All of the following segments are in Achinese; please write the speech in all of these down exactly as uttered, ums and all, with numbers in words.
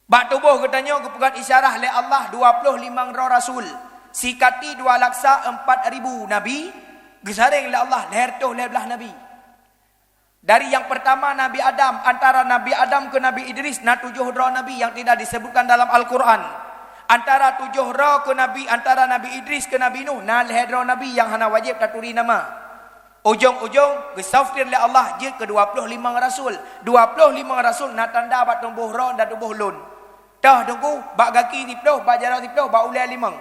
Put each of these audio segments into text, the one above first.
Bak tuboh geutanyoe geupeugét isyarah lé Allah dua ploh limong droe rasul, sikati dua laksa empat ribu nabi, geusaréng lé Allah lhèe reutôh lhèe blaih nabi. Dari nyang peurtama Nabi Adam, antara Nabi Adam keu Nabi Idris na tujoh droe nabi nyang tidak disebutkan dalam Al-Quran. Antara tujoh droe keu Nabi, antara Nabi Idris keu Nabi Nuh na lhèe droe nabi nyang hana wajéb taturi nama. Ujong-ujong geusafir lé Allah jeuet keu dua ploh limong rasul. Dua ploh limong rasul na tanda bak tuboh droe dan tuboh lôn. Toh teungku, bak gaki siploh, bak jaroe siploh, bak ulèe limong.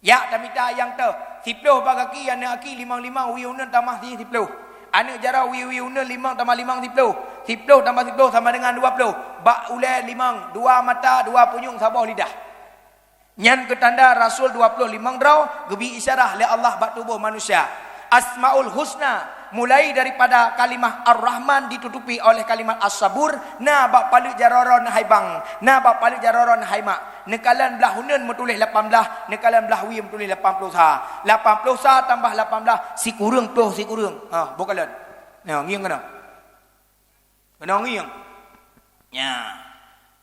Jak tamita nyang toh, siploh bak gaki, aneuk gaki limong-limong, wie uneun tamah jih siploh. Aneuk jaroe wie-wie uneun limong tamah limong siploh. Siploh tamah siploh sama dengan dua ploh. Bak ulèe limong, dua mata, dua punyueng, saboh lidah. Nyan keu tanda rasul dua ploh limong droe geubi isyarah lé Allah bak tuboh manusia. Asmaul Husna, mulai daripada kalimah Ar-Rahman ditutupi oleh kalimat As-Sabur, na bak paleuet jaroe droe hai bang, na bak paleuet jaroe droe hai mak. Neukalon blaih uneun meutuléh lapan blaih, neukalon blaih wie meutuléh lapan ploh sa. Lapan ploh sa tambah lapan blaih, sikureueng ploh sikureueng. Ha, boh kalon. Nyoe, ngieng keunoe. Keunoe ngieng. Nya.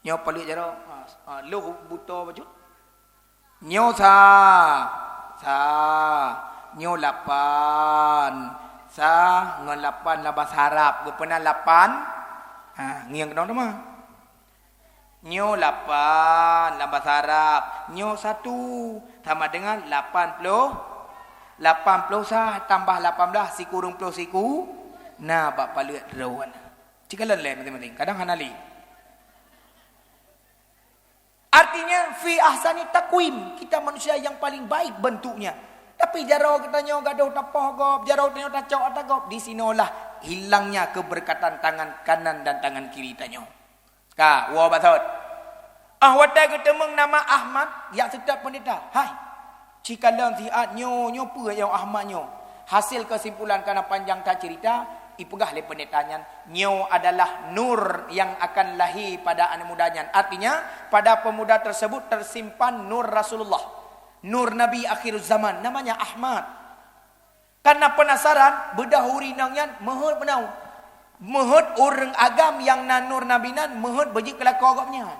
Nyoe paleuet jaroe. Ha, ha, lôh buto bacut. Nyoe sa. Sa. Nyoe lapan. Sa ngon lapan lam basa Arab. Geupeuna lapan. Ha, ngieng keunoe teuma. Nyoe lapan lam basa Arab. Nyoe satu sama dengan lapan ploh. Lapan ploh sa tambah lapan blaih sikureueng ploh siku. Na bak paleuet droe. Cikalon lé maséng-maséng. Kadang hana lé. Artinya, fi ahsani takwim. Kita manusia yang paling baik bentuknya. Tapi jaroe geutanyoe gadôh tapoh gob, jaroe tanyoe tacok ata gob. Di sinoelah hilangnya keberkatan tangan kanan dan tangan kiri tanyoe. Ka, woe bak thot. Ah, watèe geuteumeung nama Ahmad, jak seutôt peundeta. Hai, cikalon siat nyoe, nyoe peue nyoe Ahmad nyoe? Hasil kesimpulan karena panjang that cerita, ipeugah lé peundeta nyan, nyoe adalah nur yang akan lahé pada aneuk muda nyan. Artinya, pada pemuda tersebut tersimpan nur Rasulullah. Nur Nabi akhir zaman, namanya Ahmad. Karena penasaran, beudôh ureueng inong nyan meuheuet meunan. Meuheuet ureueng agam nyang na nur Nabi nan, meuheuet beujeuet keu lakoe gobnyan.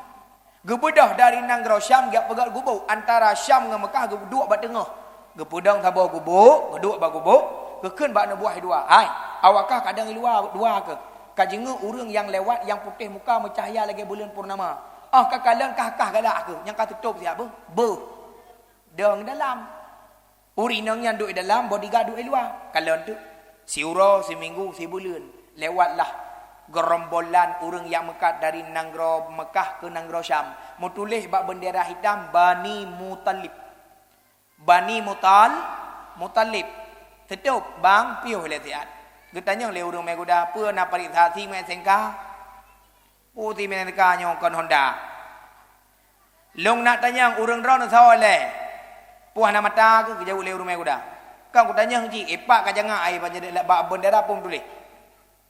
Geubeudôh dari nanggroe Syam geujak peugöt gubuk, antara Syam ngon Meukah geuduek bak teungoh. Geupeudong saboh gubuk, geuduek bak gubuk, geukheun bak aneuk buah dua, "Hai, awak kah kadang i luwa dua keuh. Ka jingieng ureueng nyang lewat nyang putéh muka meucahya lagèe buleuen purnama. Óh ka kalon kah-kah galak keuh, nyang ka teutôp siat beuh." Beuh. Dong dalam. Ureueng inong nyan duek dalam, bodyguard duek luwa. Kalon teuk. Siuroe, siminggu, sibuleuen. Lewatlah gerombolan ureueng nyang meukat dari nanggroe Meukah keu nanggroe Syam. Meutuléh bak beundera hitam Bani Muthalib. Bani Mutal-, Muthalib. Teutôp, bang, piôh lé siat. Geutanyong lé ureueng meuguda, "Peue na parit saksi meu'en sengka?" "Peue si meu'en sengka nyoe kon Honda?" "Lôn nak tanyong ureueng droeneuh soe lé? Peue hana mata keuh?" geujaweueb lé ureueng meuguda. "Kan kutanyong cit, ipak ka jangak ai bak beundera peue meutuléh?"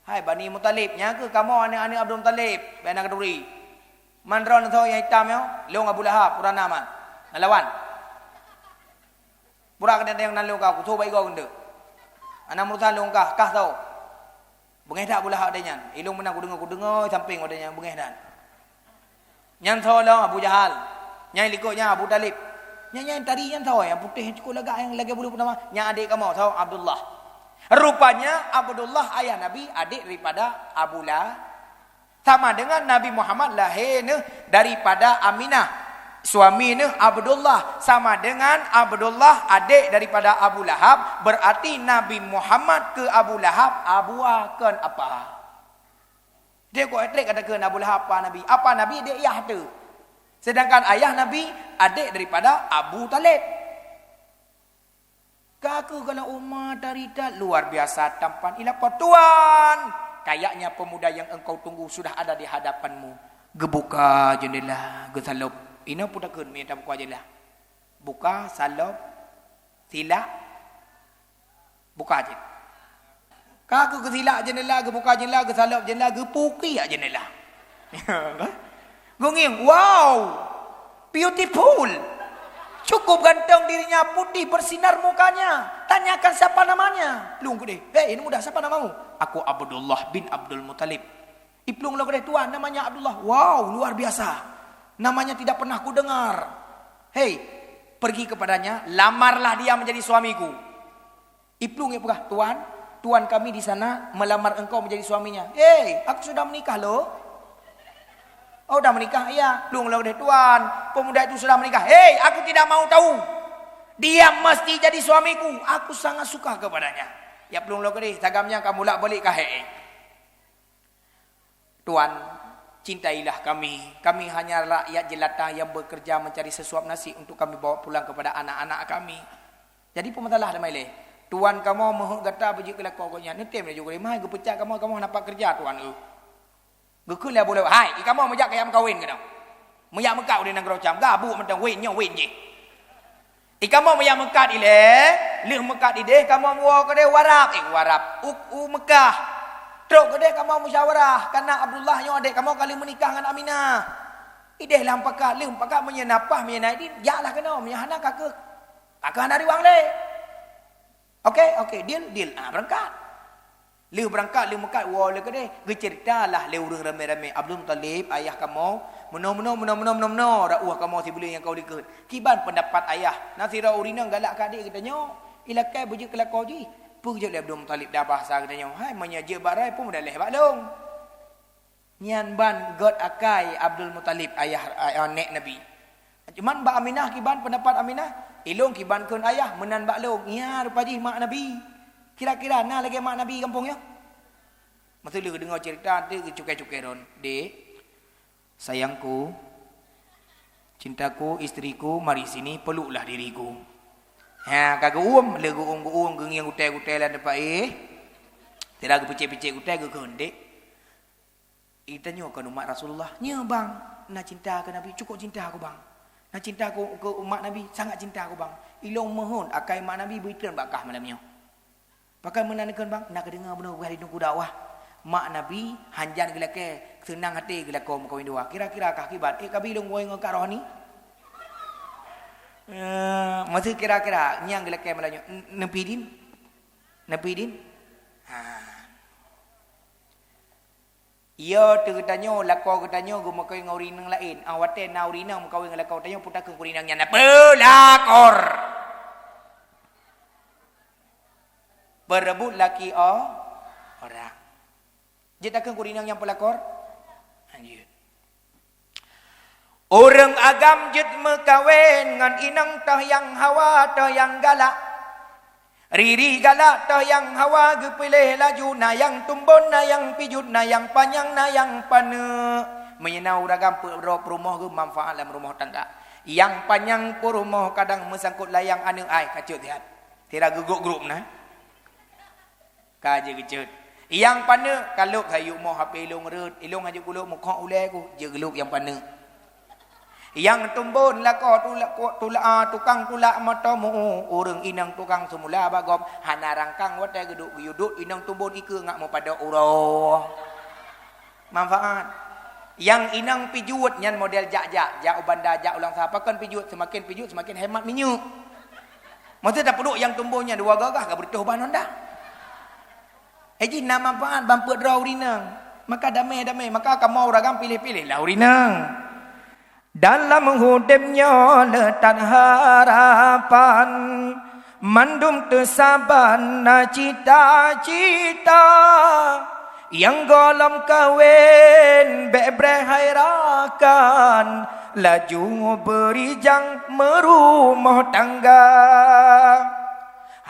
"Hai Bani Muthalib, nyan keuh kamoe aneuk-aneuk Abdul Muthalib, bèk na katuri. Man droeneuh soe nyang itam nyoe?" "Lôn Abu Lahab, pura na man. Na lawan. Pura keudéh nyang nan lôn kah, kusoe bak igoe keuneuk. Hana meurusan lôn kah, kah soe?" Beungéh that Abu Lahab watèe nyan. Ilôn meunan kudeungö-kudeungö sampéng watèe nyan beungéh that. Nyan soe lom Abu Jahal. Nyan likot nyan Abu Thalib. Nyan, nyan tari nyan soe nyang putéh nyang cukôp lagak nyang lagèe buleuen purnama. Nyan adék kamoe soe? Abdullah. Rupanya Abdullah ayah Nabi adék daripada Abu Lahab. Sama dengan Nabi Muhammad lahé neuh daripada Aminah, suami neuh Abdullah, sama dengan Abdullah adék daripada Abu Lahab, berarti Nabi Muhammad keu Abu Lahab abua kon apa. Dia kok etrik kata keu Abu Lahab apa Nabi? Apa Nabi dia iyah tu. Sedangkan ayah Nabi adék daripada Abu Talib. Ka keuh galak uma tari that luar biasa tampan ilapor, "Tuan, kayaknya pemuda yang engkau tunggu sudah ada di hadapanmu." Geubuka jeundela, geusalop. Inoe peue takheun meunyo tabuka jeundela? Buka, salop, silak, buka cit. Ka keuh geusilak jeundela, geubuka jeundela, geusalop jeundela, geupukiak jeundela. Geungieng, "Wow! Beautiful! Cukup ganteng dirinya, putih bersinar mukanya. Tanyakan siapa namanya." Plueng keudéh, "Hei, aneuk muda, siapa namamu?" "Aku Abdullah bin Abdul Muthalib." Iplueng lom keudéh, "Tuan, namanya Abdullah." "Wow, luar biasa. Namanya tidak pernah kudengar. Hei, pergi kepadanya, lamarlah dia menjadi suamiku. Iplueng nyang peugah, "Tuan, tuan kami di sana melamar engkau menjadi suaminya." "Hei, aku sudah menikah loh." "Oh, sudah menikah?" "Iya." Plueng lom deh, "Tuan, pemuda itu sudah menikah." "Hei, aku tidak mau tahu. Dia mesti jadi suamiku. Aku sangat suka kepadanya." Ya plueng lom deh, tagam nyan ka mulak balik ka hei. "Tuan, cintailah kami. Kami hanya rakyat jelata yang bekerja mencari sesuap nasi untuk kami bawa pulang kepada anak-anak kami." Jadi peumasalah damai lé. "Tuan kamoe meuheuet gata beujeuet keu lakoe gobnyan. Neutem laju gurée, meuhai geupecat kamoe, kamoe hana pat keureuja tuan eu." Geukheun lé Abu Lahab, "Hai, i kamoe meujak kajak meukawen keunoe. Meujak meukat u nanggroe Syam, gabuek mantong wen nyoe wen jih." I kamoe meujak meukat ilée, lheueh meukat ideh kamoe meuwoe keudeh u Arab, eh, u Arab, u, u Meukah. Trok keudeh kamoe musyawarah, kana Abdullah nyoe adék kamoe ka lheueh meunikah ngon Aminah. Ideh lam pakat, lheueh pakat meunyoe na paih, meunyoe na idin, jaklah keunoe, meunyoe hana ka keuh, ka keuh hana riwang lé. Oke, oke, deal, deal. Ah, beurangkat. Lheueh beurangkat, lheueh meukat, woe lé keudeh. Geuceuritalah lé ureuëng ramé-ramé, "Abdul Muthalib, ayah kamoe, meunoe, meunoe, meunoe, rauh kamoe sibuleuen nyang ka u likot. Kiban peundapat ayah? Na sidroe ureuëng inong galak keu adék geutanyoe. Ilakée beujeuet keu lakoe jih." Peue geujaweueb lé Abdul Muthalib, "Dah bahasa geutanyoe. Hai, meunyoe jeuet bak droe, peue mudaléh bak lôn." Nyan ban gét akai Abdul Muthalib, ayah, ayah nèk Nabi. Cuman bak Aminah kiban peundapat Aminah, "Ilôn kiban kheun ayah, meunan bak lôn." Nyan rupa jih mak Nabi. Kira-kira na lagée mak Nabi gampông nyoe? Meuteulheueh deungoe ceurita, teuk geucukée-cukée ron, "Dek, sayangku, cintaku, istriku, mari sini, peluklah diriku." Ha, ka geuuem, lé geuuem-geuuem, geungieng gutée-gutée lam teumpat éh. Sira geupicék-picék gutée, geukheun, "Dek, geutanyoe kon umat Rasulullah." "Nyo, Bang, na cinta keu Nabi, cukôp cinta keu Bang. Na cinta keu, keu umat Nabi, sangat cinta keu Bang. Ilôn meuheuet akai mak Nabi beuitrön bak kah malam nyoe." "Pakon meunan kheun, Bang?" "Na kadeungoe bunoe bak di Teungku dakwah, mak Nabi hanjan geulakée, seunang até geulakoe meukawen dua. Kira-kira kah kiban?" "Eh, kabi lôn woe ngon Kak Rohani." Eh, maksud kira-kira nyang geulakée malam nyoe, "N-, neupi din? Neupi din?" Ha. Yo, teu geutanyoe, lakoe geutanyoe geumeukawen ngon ureuëng inong laén. Ah, watée na ureuëng inong meukawen ngon lakoe geutanyoe, peue takheun keu ureuëng inong nyan, "Peulakor! Peureubut laki o-, orang." Jeuet takheun keu ureuëng inong nyang peulakor? Lanjut. Ureuëng agam jeuet meukawen ngon inong toh nyang hawa, toh nyang galak. Riri galak toh nyang hawa geupiléh laju, na nyang tumbon, na nyang pijuet, na nyang panyang, na nyang paneuk. Meunyoe na ureuëng agam peuet droe peurumoh geuh manfaat lam rumoh tangga. Nyang panyang peurumoh kadang meusangkot lam nyang aneuk ai, ka cot siat. Sira geugrôp-grôp na. Ka jeuet geucot. Nyang paneuk ka lôb hayeu moh, "Hapé ilôn rhot, ilôn hana jeuet kulôb meukhok ulée ku," jeuet geulôb nyang paneuk. Nyang tumbon lakoe tulak, tulak, ah, tukang tulak moto meu-, ureuëng inong tukang seumula bak gob, hana rangkang watée geuduek geuyue duek inong tumbon ikeue ngat meupadok uroe. Manfaat. Nyang inong pijuet nyan model jak-jak, jak u banda, jak u Langsa, pakon pijuet, seumaken pijuet seumaken hemat minyeuk. Maksud tapeuduek nyang tumbon nyan dua gagah ka beureutoh ban honda. Eh, jih na manfaat ban peuet droe ureuëng inong. Maka damé-damé, maka kamoe ureuëng agam piléh-piléh lah ureuëng inong. Dalam udeb nyoe le that harapan, mandum teusaban na cita-cita. Nyang gohlom kawen bék breh hai rakan, laju beurijang meurumoh tangga.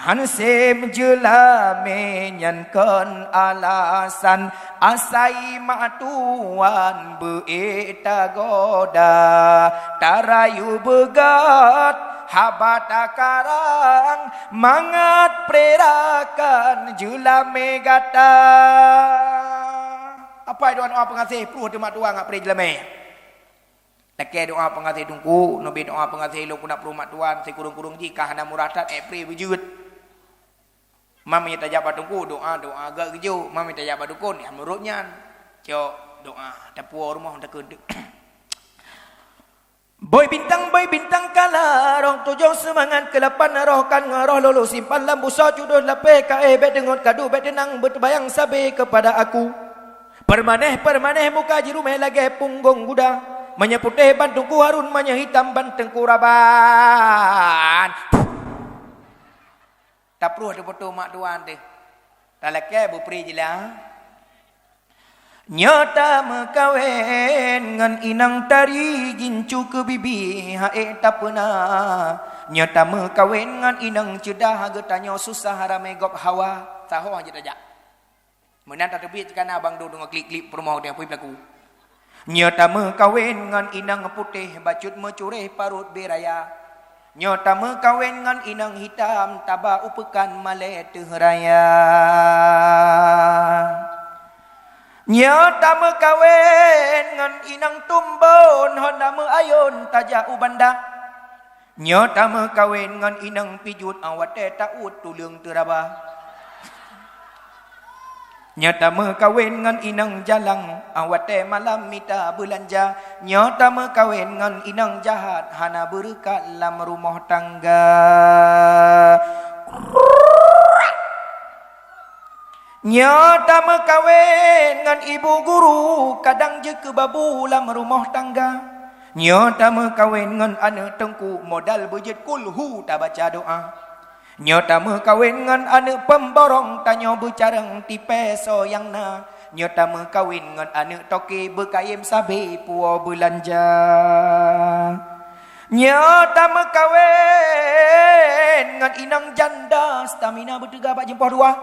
Hansém jeulamé nyan kon alasan, asai mak tuan beu-ék tagoda. Tarayu beugét haba takarang, mangat pré rakan jeulamé gata. Apai doá-doá peungaséh pruh teuh mak tuan ngat pré jeulamé. Lakée doá peungaséh teungku, neubi doá peungaséh lôn keunak pruh mak tuan, sikureueng-kureueng jih ka hana murah that, ék pré beujeuet. Mam meunyoe tajak bak teungku, doá, doá gét geujok. Mam meunyoe tajak bak dukon, ya meurot nyan. Cok doá, tapuwoe rumoh takheun. Bôi bintang, bôi bintang kala, roh tujoh seumangat, keulapan roh kan ngon roh lolo simpan lam busoe, cudoh lapéh kaéh bék deungot kadu, bék teunang beuteubayang sabe keupada aku. Peuremaneh, peuremaneh muka jiruméh lagée punggong guda. Meunyoe putéh ban Teungku Harun, meunyoe hitam ban Teungku Raban. Tapruh teupoto mak tuan teuh. Talakée beupri jila. Nyoe tameukawen ngon inong tari gincu keu bibi hai tapeuna. Nyoe tameukawen ngon inong ceudah geutanyoe susah ramé gob hawa. Saho jeuet tajak. Meunan tateubiet kana bang dong deungon klik-klik peurumoh dia pui pelaku. Nyoe tameukawen ngon inong putéh bacut meucureh parut biraya. Nyoe tameukawen ngon inong hitam taba upeukan malée teuh raya. Nyoe tameukawen ngon inong tumbon hon tameuayôn tajak u banda. Nyoe tameukawen ngon inong pijut awatée taut tuleueng teuraba. Nyoe tameukawen ngon inong jalang awatée malam mita beulanja. Nyoe tameukawen ngon inong jahat hana beureukat lam rumoh tangga. Nyoe tameukawen ngon ibu guru kadang jeuet keu babu lam rumoh tangga. Nyoe tameukawen ngon aneuëk teungku modal beujeuet kulhu tabaca doá. Nyoe tameukawen ngon aneuëk pemborong tanyoe beucarang tipée soe nyang na. Nyoe tameukawen ngon aneuëk toke beukayém sabe puwoe beulanja. Nyoe tameukawen ngon inong janda stamina beuteuga bak jumpoh dua.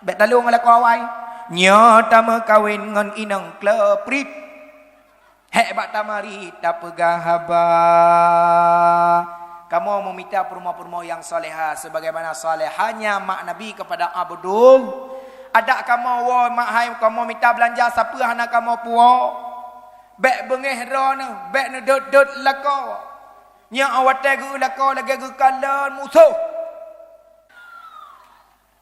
Bék talông ngon lakoe awai. Nyoe tameukawen ngon inong kleuprit. Hék bak tamari tapeugah haba. Kamoe meumita peurumoh-peurumoh nyang soleha sebagaimana solehanya mak Nabi kepada Abdul. Adak kamoe woe mak hai kamoe mita beulanja sapeue hana kamoe puwoe. Bék beungéh droeneuh, bék neudot-dot lakoe. Nyoe watée geu lakoe lagée geukalon musoh.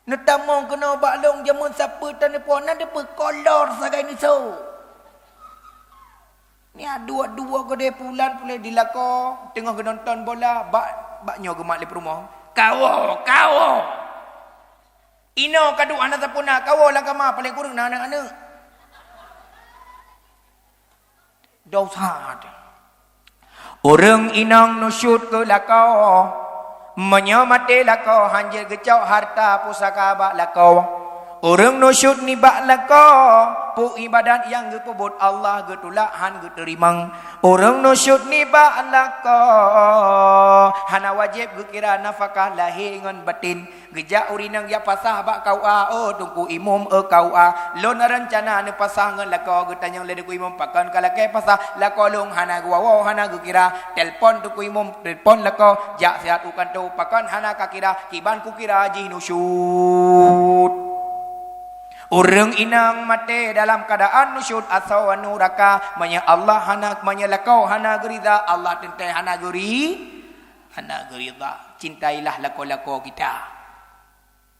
Neutamong keunoe bak lông jameun sapeue taneupoh na deupeukolor sagai neusoe. Nia dua-dua keudeh pulan puléh di lakoe teungoh geunonton bola bak, bak nyoe geumat lé peurumoh. Kawoe, kawoe! Inoe ka duek hana sapeue na, kawoe lam kama paléng kureueng na aneuëk-aneuëk. Dosa teuh. Ureuëng inong nusyut keu lakoe, meunyoe maté lakoe hanjeuet geucok harta pusaka bak lakoe. Ureuëng nusyut nibak lakoe, peue ibadat nyang geupeubuet Allah geutulak han geuteurimong. Ureuëng nusyut nibak lakoe, hana wajéb geukira nafakah lahé ngon batin. Geujak ureuëng inong jak pasah bak K U A, "Oh, Teungku Imum, eh, K U A, lôn na reuncana neupasah ngon lakoe." Geutanyong lé Teungku Imum, "Pakon ka lakée pasah?" "Lakoe lôn hana geuwoe-woe, hana geukira." Telepon Teungku Imum, telepon lakoe, "Jak siat u kanto, pakon hana kakira?" "Kiban kukira jih nusyut." Ureuëng inong maté dalam keuadaan nusyut asoe nuraka, meunyoe Allah hana, meunyoe lakoe hana geurida, Allah teuntée hana geuri-, hana geurida. Cintailah lakoe-lakoe kita.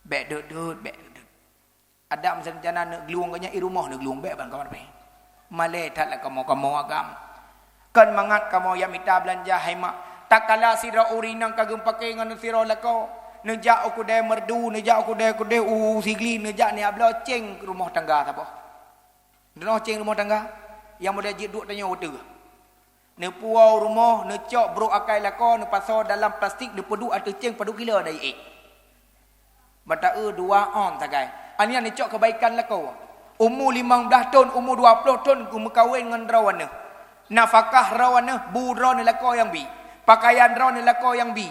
Bék dot-dot, bék dot-dot. Adak meusajan aneuk glueng geuh nyan i rumoh neuglueng bék ban kawan pih. Malée that lam kamoe-kamoe agam. Kon mangat kamoe nyang mita beulanja hai mak. Takala sidroe ureuëng inong ka geupake ngon sidroe lakoe. Neujak u keudée merdu, neujak u keudée-keudée u Sigli, neujak neubloe céng rumoh tangga saboh. Droeneuh céng rumoh tangga nyang model jeuet duek tanyoe watée geuh. Neupuwoe rumoh, neucok brok akai lakoe, neupasoe dalam plastik, neupeuduek ateueh céng padub kilo na iék. Bata-eu dua ôn sagai. Anyan neucok keubaikan lakoe. Umu limong blaih thon, umu dua ploh thon geumeukawen ngon droe aneuëk. Nafakah droe aneuëk, bu droeneuh lakoe nyang bi. Pakaian droeneuh lakoe nyang bi.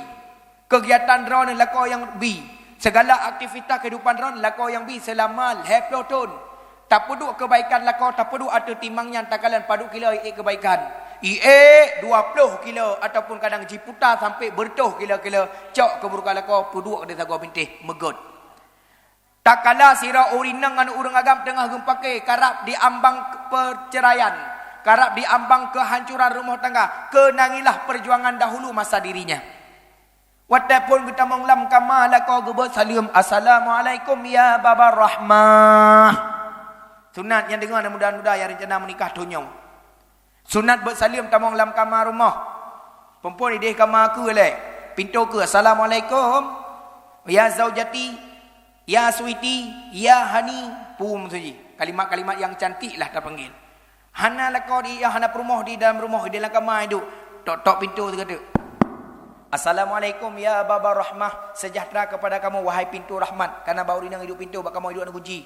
Keugiatan droeneuh lakoe nyang bi. Segala aktivitas keuhidupan droeneuh lakoe nyang bi seulama lhée ploh thon. Tapeuduek keubaikan lakoe, tapeuduek ateueh timang nyan takalon padub kilo iék keubaikan. Iék dua ploh kilo ataupun kadang jiputa sampoe beureutoh kilo-kilo, cok keuburokan lakoe, peuduek di sagoe bintéh, meugot. Takala sidroe ureuëng inong ngon ureuëng agam teungoh geupake, karab di ambang peuceuraian, karab di ambang keuhancoran rumoh tangga, keunangilah peujuangan dahulu masa dirinya. Watée phon geutamong lam kama lakoe geubeuet saleuem, "Assalamualaikum ya Baba Rahmah." Sunat nyang deungoe aneuk muda-muda nyang reuncana meunikah thon nyoe. Sunat beuet saleuem tamong lam kama rumoh. Phon-phon ideh kama keue lé, pintoe keue, "Assalamualaikum ya zaujati, ya sweety, ya honey." Pum suji. Kalimat-kalimat nyang cantik lah tapanggil. Hana lakoe di, hana peurumoh di dalam rumoh, di dalam kama iduek. Tok-tok pintoe sigoe teuk. "Assalamualaikum ya baba rahmah, sejahtera kepada kamu wahai pintu rahmat." Karena bak ureueng inong iduek pintoe, bak kamoe iduek na gunci.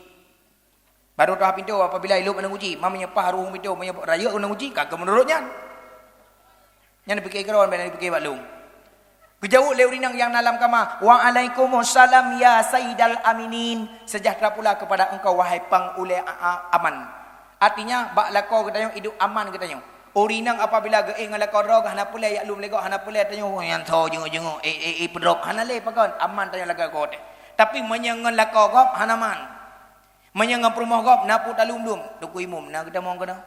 Baru tuha pintoe apabila ilop na gunci, ma meunyoe paih ruhueng pintoe, meunyoe rayeuk na gunci, ka keuh meunurot nyan. Nyan pike keudroe, bèk na pike bak lôn. Geujaweueb lé ureueng inong nyang na lam kama, "Waalaikumsalam ya Sayyidal Aminin, sejahtera pula kepada engkau wahai pang ulèe a-, a-, aman." Artinya, bak lakoe geutanyoe iduek aman geutanyoe. Ureueng inong apabila geuéh ngon lakoe droe, hana peureulèe jak lom lé gob, hana peureulèe tanyoe, "Oh, nyan tho jingok-jingok, eh, eh, eh, peudrop." Hana lé pakon, aman tanyoe lakoe geuh. Tapi meunyoe ngon lakoe gob, hana aman. Meunyoe ngon peurumoh gob, na peue talom-lom, Teungku Imum, na geutamong keunoe.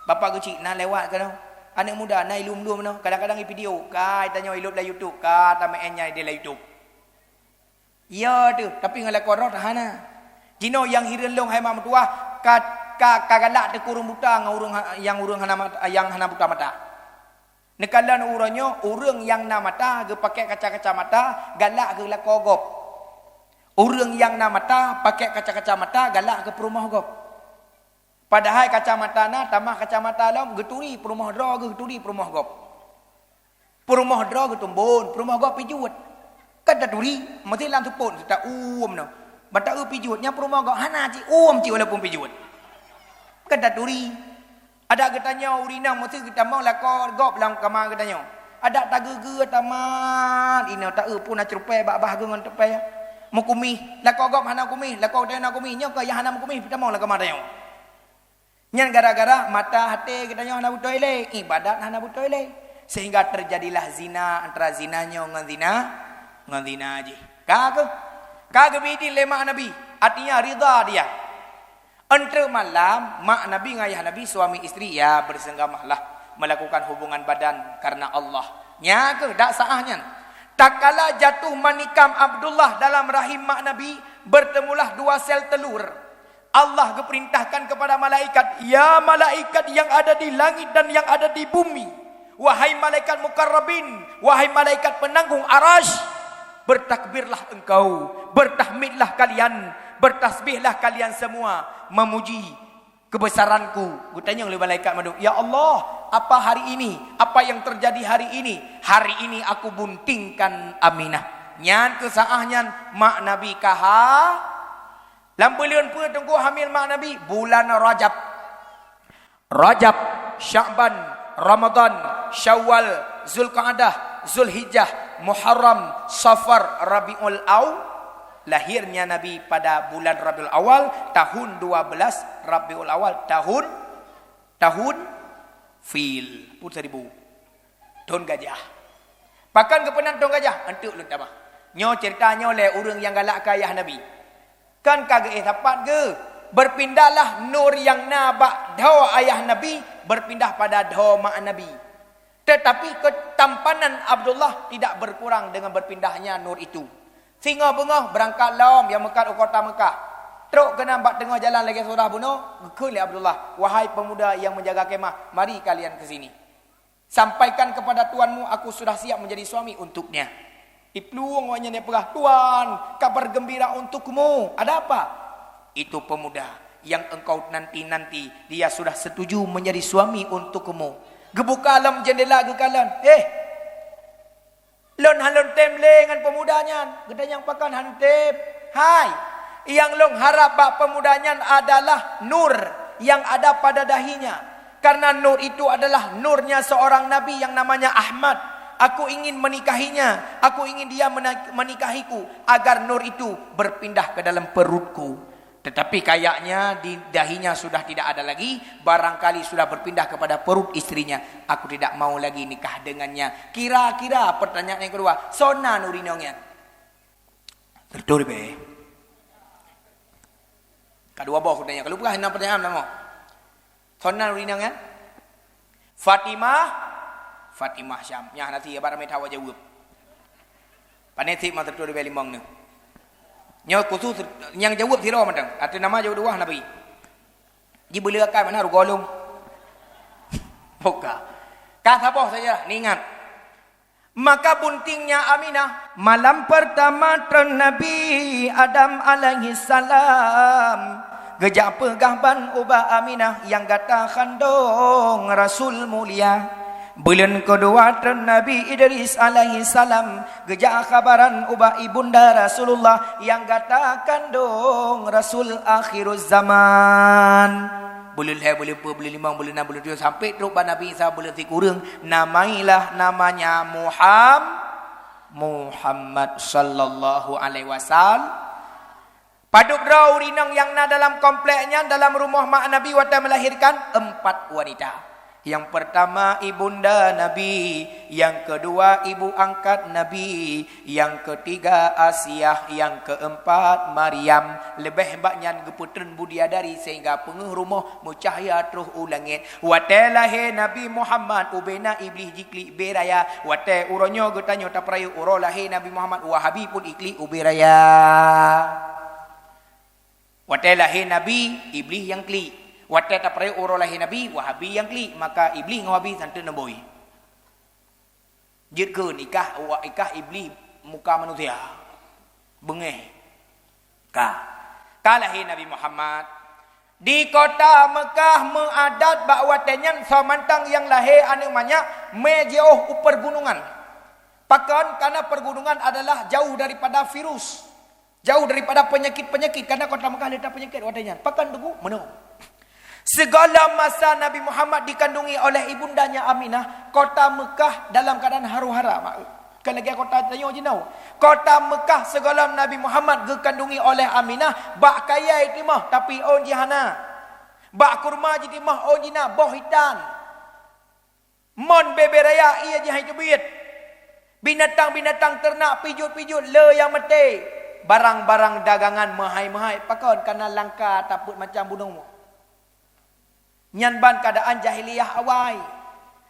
Bapak Geuchik na lewat keunoe. Aneuk muda na ilom-lom keunoe. Kadang-kadang ipidio, ka itanyoe ilop lam YouTube, ka tameu'en nyan ideh lam YouTube. Ya teuh, tapi ngon lakoe droe hana. Jinoe nyang hireuen lôn hai mak meutuwah, ka, ka, ka galak teuh keu ureueng buta ngon ureueng ha-, nyang ureueng hana mat-, nyang hana buta mata. Neukalon uroe nyoe, ureueng nyang na mata geupakè kaca-kaca mata, galak keu lakoe gob. Ureueng nyang na mata pakè kaca-kaca mata, galak keu peurumoh gob. Padahai kacamata na, tamah kacamata lom, geuturi peurumoh droe geuh, geuturi peurumoh gob. Peurumoh droe geutumbon, peurumoh gob pijuet. Ka taturi, meusti lam seupôt, ta uem nyoe. Ban ta eu pijuet, nyang peurumoh gob hana cit uem cit walaupun pijuet. Ka taturi. Adak geutanyoe ureueng inong meusti geutamong lakoe gob lam kama geutanyoe. Adak tageugeue tamat, inoe ta eu pun na ceurupée bak bah geuh ngon tupée. Meukumih, lakoe gob hana kumih, lakoe geutanyoe na kumih, nyoe keuh nyang hana meukumih, tamong lam kama tanyoe. Nyan gara-gara mata até geutanyoe hana beutôi lé, ibadat hana beutôi lé. Sehingga terjadilah zina antara zina nyoe ngon zina, ngon zina jih. Ka keuh? Ka geubi idin lé mak Nabi, artinya ridha dia. Eunteuk malam, mak Nabi ngon ayah Nabi, suami istri, ya, bersenggamalah melakukan hubungan badan karena Allah. Nya keuh dak sah nyan. Tatkala jatuh manikam Abdullah dalam rahim mak Nabi, bertemulah dua sel telur. Allah geuperintahkan kepada malaikat, "Ya malaikat yang ada di langit dan yang ada di bumi, wahai malaikat mukarrabin, wahai malaikat penanggung arasy, bertakbirlah engkau, bertahmidlah kalian, bertasbihlah kalian semua, memuji kebesaran-Ku." Geutanyong lé malaikat mandum, "Ya Allah, apa hari ini? Apa yang terjadi hari ini? Hari ini aku buntingkan Aminah." Nyan keuh saát nyan mak Nabi ka ha-, Lam buleuen peue Teungku hamil mak Nabi? Bulan Rajab. Rajab, Sya'ban, Ramadan, Syawal, Zulqa'dah, Zulhijjah, Muharram, Safar, Rabiul Aw-, lahirnya Nabi pada bulan Rabiul Awal, tahun dua belas Rabiul Awal, tahun, tahun Fil, peuet seribu. Thôn gajah. Pakon geupeunan thôn gajah? Eunteuk lôn tamah. Nyoe ceurita nyoe lé ureuëng nyang galak keu ayah Nabi. Kan ka geuéh sapat geuh, berpindahlah nur nyang na bak dhoe ayah Nabi, berpindah pada dhoe mak Nabi. Tetapi ketampanan Abdullah tidak berkurang dengan berpindahnya nur itu. Singoh beungoh beurangkat lom nyang meukat u kota Meukah. Trok keunan bak teungoh jalan lagée surah bunoe, geukheun lé Abdullah, "Wahai pemuda yang menjaga kemah, mari kalian ke sini. Sampaikan kepada tuanmu, aku sudah siap menjadi suami untuknya." Iplueng awaknyan nyang peugah, "Tuan, kabar gembira untukmu. Ada apa?" "Itu pemuda yang engkau nanti-nanti, dia sudah setuju menjadi suami untukmu." Geubuka lom jeundela geukalon. "Eh, lôn hana lôn tem lé ngon pemuda nyan." Geutanyong, "Pakon hana tem?" "Hai, nyang lôn harab bak pemuda nyan adalah nur yang ada pada dahinya. Karena nur itu adalah nurnya seorang nabi yang namanya Ahmad. Aku ingin menikahinya. Aku ingin dia mena-, menikahiku agar nur itu berpindah ke dalam perutku. Tetapi kayaknya di dahinya sudah tidak ada lagi, barangkali sudah berpindah kepada perut istrinya. Aku tidak mau lagi nikah dengannya." Kira-kira pertanyaan yang kedua, "Soe nan ureuëng inong nyan?" Teutu dibée. Kadua boh kutanya, kalau bukan hana pertanyaan nama. Soe nan ureuëng inong nyan? Fatimah, Fatimah Syam. Nyan hana si, abang ramai tawa jaweueb. Pane si mah teutu dibée limong ni. Nyoe khusus nyang jaweueb sidroe mantong. Ateueh nama jaweueb dua Nabi. Jibeuleue akai mana rugoe lom. Buka. Ka saboh saja, ni ingat. Maka buntingnya Aminah. Malam pertama tron Nabi Adam alaihissalam, Geujak peugah ban ubak Aminah nyang gata khandong Rasul mulia. Buleuen keudua treun Nabi Idris alaihissalam, geujak khabaran ubak ibunda Rasulullah nyang gata kandong Rasul akhiruz zaman. Buleuen lhèe, buleuen peuet, buleuen limong, buleuen nam, buleuen tujoh, sampai trok bak Nabi Isa buleuen sikureueng, namailah namanya Muham-, Muhammad sallallahu alaihi wasallam. Padub droe ureueng inong nyang na dalam komplek nyan, dalam rumoh mak Nabi watèe melahirkan, empat wanita. Yang pertama ibunda Nabi, yang kedua ibu angkat Nabi, yang ketiga Asiah, yang keempat Maryam. Leubeh bak nyan geupeutreun budiadari sehingga peungeuh rumoh meucahya troh u langét. Watèe lahé Nabi Muhammad, ubena Iblih jiklik bée raya. Watèe uroe nyoe geutanyoe tapeurayeuk uroe lahé Nabi Muhammad, Wahabi pun iklik ubée raya. Watèe lahé Nabi, Iblih nyang klik. Watèe tapeurayeuk uroe lahé Nabi, Wahabi nyang klik. Maka Iblih ngon Wahabi santeun neubôi. Jeuet kheun ikah, wa-, ikah Iblih muka manusia. Beungéh. Ka. Ka lahé Nabi Muhammad. Di kota Meukah meuadat bak watèe nyan soe mantong nyang lahé aneuk manyak mé jiôh u peurgunungan. Pakon? Karena peurgunungan adalah jauh daripada virus. Jauh daripada peunyakit-peunyakit, karena kota Meukah le that peunyakit watèe nyan. Pakon teungku? Meunoe. Sigohlom masa Nabi Muhammad dikandungi oleh ibundanya Aminah, kota Meukah dalam keadaan haru-hara, mak. Kon lagèe kota tanyoe jinoe. Kota Meukah sigohlom Nabi Muhammad geukandungi oleh Aminah, bak kayèe jitimoh, tapi ôn jih hana. Bak kurma jitimoh, ôn jih na, boh itan. Mon bée-bée raya ié jih han teubiet. Binatang-binatang teurenak pijot-pijot le nyang maté. Barang-barang dagangan meuhai-meuhai. Pakon? Karena langka tapeuet macam bunoe. Nyan ban keuadaan jahiliyah awai.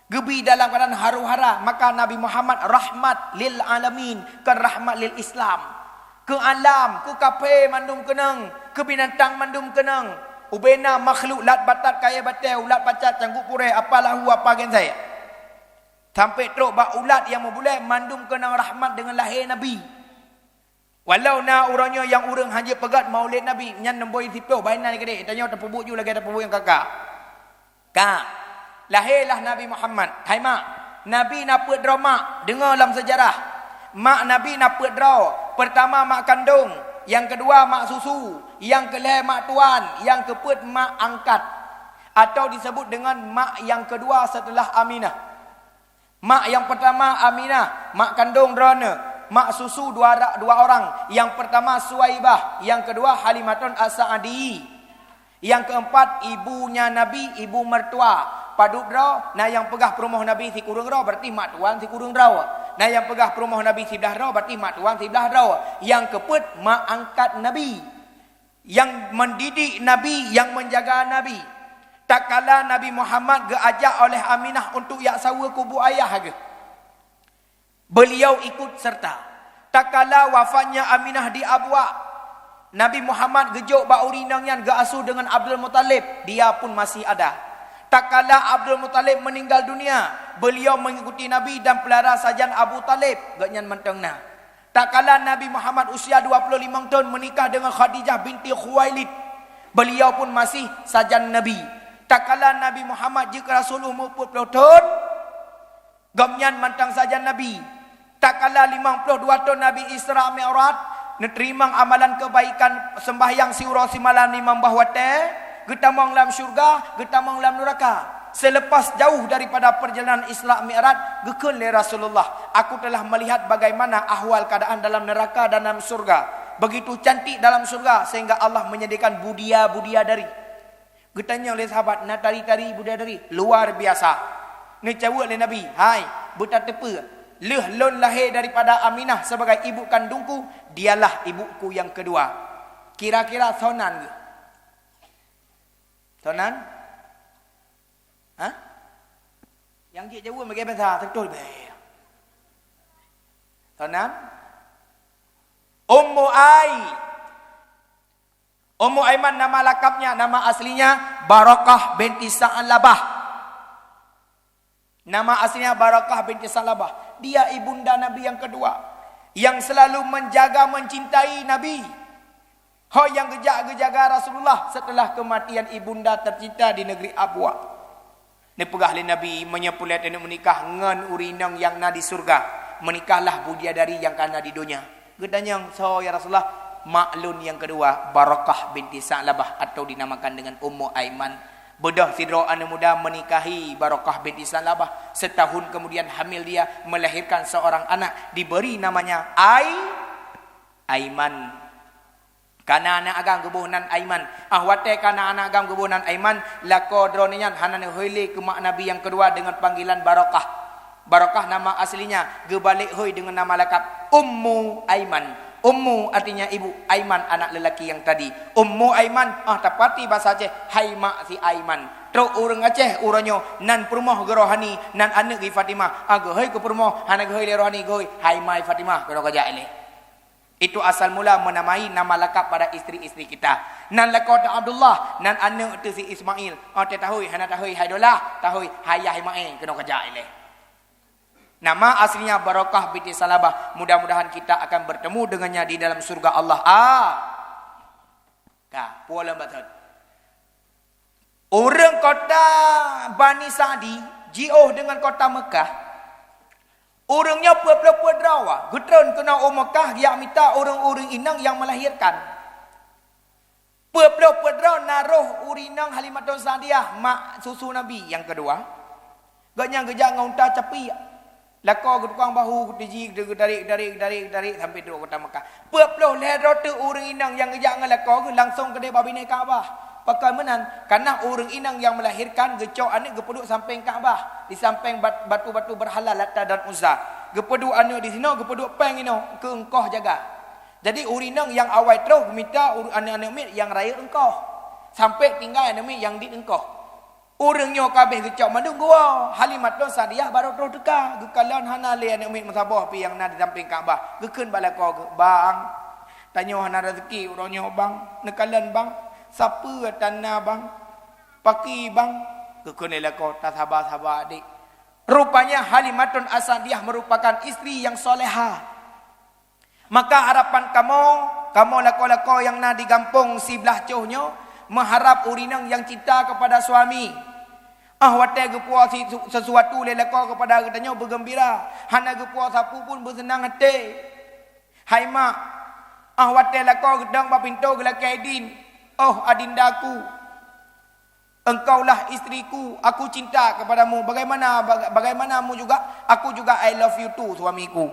Geubi dalam keuadaan haru-hara. Maka Nabi Muhammad rahmat lil alamin, kon rahmat lil Islam. Keu alam, keu kafé mandum keunong, keu binatang mandum keunong. Ubena makhluk lat batat kayèe batèe, ulat pacat, cangguek purèe, apa lahu, apa genset. Sampai trok bak ulat nyang meubulèe mandum keunong rahmat deungon lahé Nabi. Walau na uroe nyoe nyang ureueng hana jipeugöt maulid Nabi, nyan neubôi siploh, bah inan keudéh, tanyoe tapeubuet ju lagèe tapeubuet nyang ka-ka. Ka. Lahé lah Nabi Muhammad. Hai mak, Nabi na peuet droe mak, deungö lam seujarah. Mak Nabi na peuet droe. Peurtama mak kandong, nyang keudua mak susu, nyang keulhèe mak tuan, nyang keupeuet mak angkat. Atau disebut dengan mak yang kedua setelah Aminah. Mak nyang peurtama Aminah, mak kandong droeneuh, mak susu dua ra-, dua orang. Nyang peurtama Suwaibah, nyang keudua Halimatun As-Sa'diyah. Nyang keumpat, ibunya Nabi, ibu mertua. Padub droe, na nyang peugah peurumoh Nabi sikureueng droe, berarti mak tuan sikureueng droe. Na nyang peugah peurumoh Nabi siblah droe, berarti mak tuan siblah droe. Nyang keupeuet, mak angkat Nabi. Nyang mendidik Nabi, nyang menjaga Nabi. Tatkala Nabi Muhammad geuajak oleh Aminah untuk jak saweue kubu ayah geuh. Beliau ikut serta. Tatkala wafatnya Aminah di Abwa, Nabi Muhammad geujok bak ureueng inong nyan geuasuh deungon Abdul Muthalib, dia pun masih ada. Tatkala Abdul Muthalib meninggal dunia, beliau mengikuti Nabi dan pelara sajan Abu Thalib, gobnyan mantong na. Tatkala Nabi Muhammad usia dua puluh limong thon menikah dengan Khadijah binti Khuwailid, beliau pun masih sajan Nabi. Tatkala Nabi Muhammad jeuet keu rasul umur peuet ploh thon, gobnyan mantong sajan Nabi. Tatkala limong ploh dua thon Nabi Isra Mi'raj, neuteurimong amalan keubaikan sembahyang siuroe simalam limong boh watèe, geutamong lam syurga, geutamong lam nuraka. Selepas jauh daripada perjalanan Isra Mi'raj, geukheun lé Rasulullah, "Aku telah melihat bagaimana ahwal keadaan dalam neraka dan dalam syurga. Begitu cantik dalam syurga sehingga Allah menyediakan budia-budia dari." Geutanyong lé sahabat, "Na tari-tari budia dari?" "Luar biasa." Neucaweuek lé Nabi, "Hai, beutateupeue, lheueh lôn lahé daripada Aminah sebagai ibu kandungku, dialah ibuku nyang keudua." Kira-kira soe nan geuh? Soe nan? Hah? Nyang jeuet jaweueb bagaih basa, teuntôi bèe. Soe nan? Ummu Ai. Ummu Aiman nama lakabnya, nama aslinya Barakah binti Sa'labah. Nama aslinya Barakah binti Sa'labah. Dia ibunda Nabi yang kedua, yang selalu menjaga, mencintai Nabi. Ho nyang geujak geujaga Rasulullah setelah kematian ibunda tercinta di negeri Abwa. Neupeugah lé Nabi, meunyoe peureulée taneuk meunikah ngon ureuëng inong nyang na di syurga, meunikahlah bidadari nyang ka na di donya. Geutanyong, "Soe ya Rasulullah?" "Mak lôn nyang keudua, Barakah binti Sa'labah atau dinamakan dengan Ummu Aiman. Beudôh sidroe aneuëk muda meunikahi Barakah binti Sa'labah. Setahun kemudian hamil dia, melahirkan seorang anak, diberi namanya Ai-, Aiman." Kana aneuëk agam geuboh nan Aiman. Ah, watée kana aneuëk agam geuboh nan Aiman, lakoe droeneuh nyan hana neuhôi lé keu mak Nabi nyang keudua deungon panggilan Barakah. Barakah nama aslinya, geubalek hôi deungon nama lakab Ummu Aiman. Ummu artinya ibu, Aiman anak lelaki yang tadi. Ummu Aiman, ah, tapati basa Aceh, hai mak si Aiman. Trok ureuëng Aceh uroe nyoe nan peurumoh geurohani, nan aneuëk geuh Fatimah. Ah, geuhôi keu peurumoh, hana geuhôi lé rohani, geuhôi, "Hai mai Fatimah," keunoe kajak ilée. Itu asal mula menamai nama lakab pada istri-istri kita. Nan lakoe teuh Abdullah, nan aneuëk teuh si Ismail. Oh, teuh tahôi, hana tahôi hai Dolah, tahôi hai Yah Ismail, keunoe kajak ilée. Nama aslinya Barakah binti Salabah. Mudah-mudahan kita akan bertemu dengannya di dalam surga Allah. Ah. Ka, pulang batat. Ureuëng kota Bani Sa'di jiôh deungon kota Meukah. Ureuëng nyoe peuet ploh peuet droe geutreun keunoe u Meukah geujak mita ureuëng-ureuëng inong nyang melahirkan. Peuet ploh peuet droe na roh ureuëng inong Halimatun Sa'diyah, mak susu Nabi nyang keudua. Gobnyan geujak ngon unta capiek. Lakoe geutukang bahu, geuteuji, geutarék, geutarék, geutarék, geutarék sampai trok kota Meukah. Peuet ploh lhée droe teuk ureuëng inong nyang geujak ngon lakoe geuh langsong keudeh bak binéh Ka'bah. Pakon meunan, kareuna ureuëng inong nyang melahirkan geucok aneuëk geupeuduek sampéng Ka'bah, di sampéng bat-, batu-batu berhala Lata dan Uzza. Geupeuduek aneuëk di sinoe, geupeuduek péng inoe keu eungkoh jaga. Jadi ureuëng inong nyang awai troh geumita ur-, aneuëk-aneuëk miet nyang rayeuk eungkoh, sampai tinggai aneuëk miet nyang dit eungkoh. Ureuëng nyoe ka abéh geucok mandum geuwoe, Halimatun Sa'diyah barô troh teuka, geukalon hana lé aneuëk miet meusaboh pih nyang na di sampéng Ka'bah. Geukheun bak lakoe geuh, "Bang, tanyoe hana raseuki uroe nyoe, Bang. Neukalon, Bang, sapeue tan na, Bang? Pakri, Bang?" Geukheun lé lakoe, "Tasaba-saba, Dek." Rupanya Halimatun As-Sa'diyah merupakan istri yang soleha. Maka harapan kamoe, kamoe lakoe-lakoe nyang na di gampông siblah coh nyoe, meuharab ureuëng inong nyang cinta keupada suami. Ah, watée geupuwoe si-, sesuatu lé lakoe keupada geutanyoe beugeumbira, hana geupuwoe sapeue pun beuseunang até. Hai mak, ah, watée lakoe geudong bak pintoe geulakée idin, "Oh, adindaku, engkaulah istriku, aku cinta kepadamu. Bagaimana, baga-, bagaimanamu juga, aku juga I love you too, suamiku."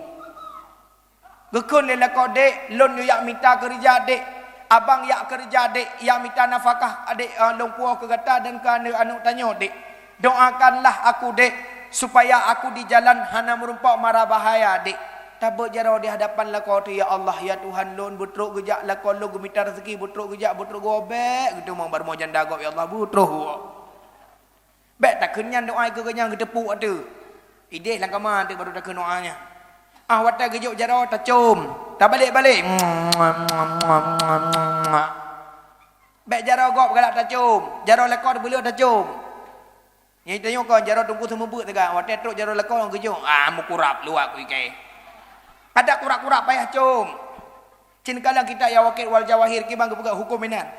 Geukheun lé lakoe, "Dek, lôn yue jak mita keureuja, Dek. Abang jak keureuja, Dek, jak mita nafakah, Dek, eh, lôn puwoe keu gata dan keu aneuëk-aneuëk tanyoe, Dek. Doakanlah aku, Dek, supaya aku di jalan hana meurumpok mara bahaya, Dek." Tabeuet jaroe di hadapan lakoe teuh, "Ya Allah, ya Tuhan lôn, beutrok geujak lakoe lôn geumita raseuki, beutrok geujak, beutrok geuwoe bék geuteumong bareumoh janda gob, ya Allah, beutrok geuwoe." Bék takheun nyan doa keu geuhnyan geuteupuk ateueh. Idéh lam kama teuk barô takheun doa nyan. Ah, watée geujok jaroe tacom, tabalek-balek. Bék jaroe gob galak tacom, jaroe lakoe teubeuleueh tacom. Nyang tanyoe kon jaroe teungku seumeubeuet teuga, watée trok jaroe lakoe geujok, ah, meukurab luwat ku ikai. Adak kurab-kurab payah com. Cen kalon kitab Yawaqit wal Jawahir kiban geupeugah huköm inan.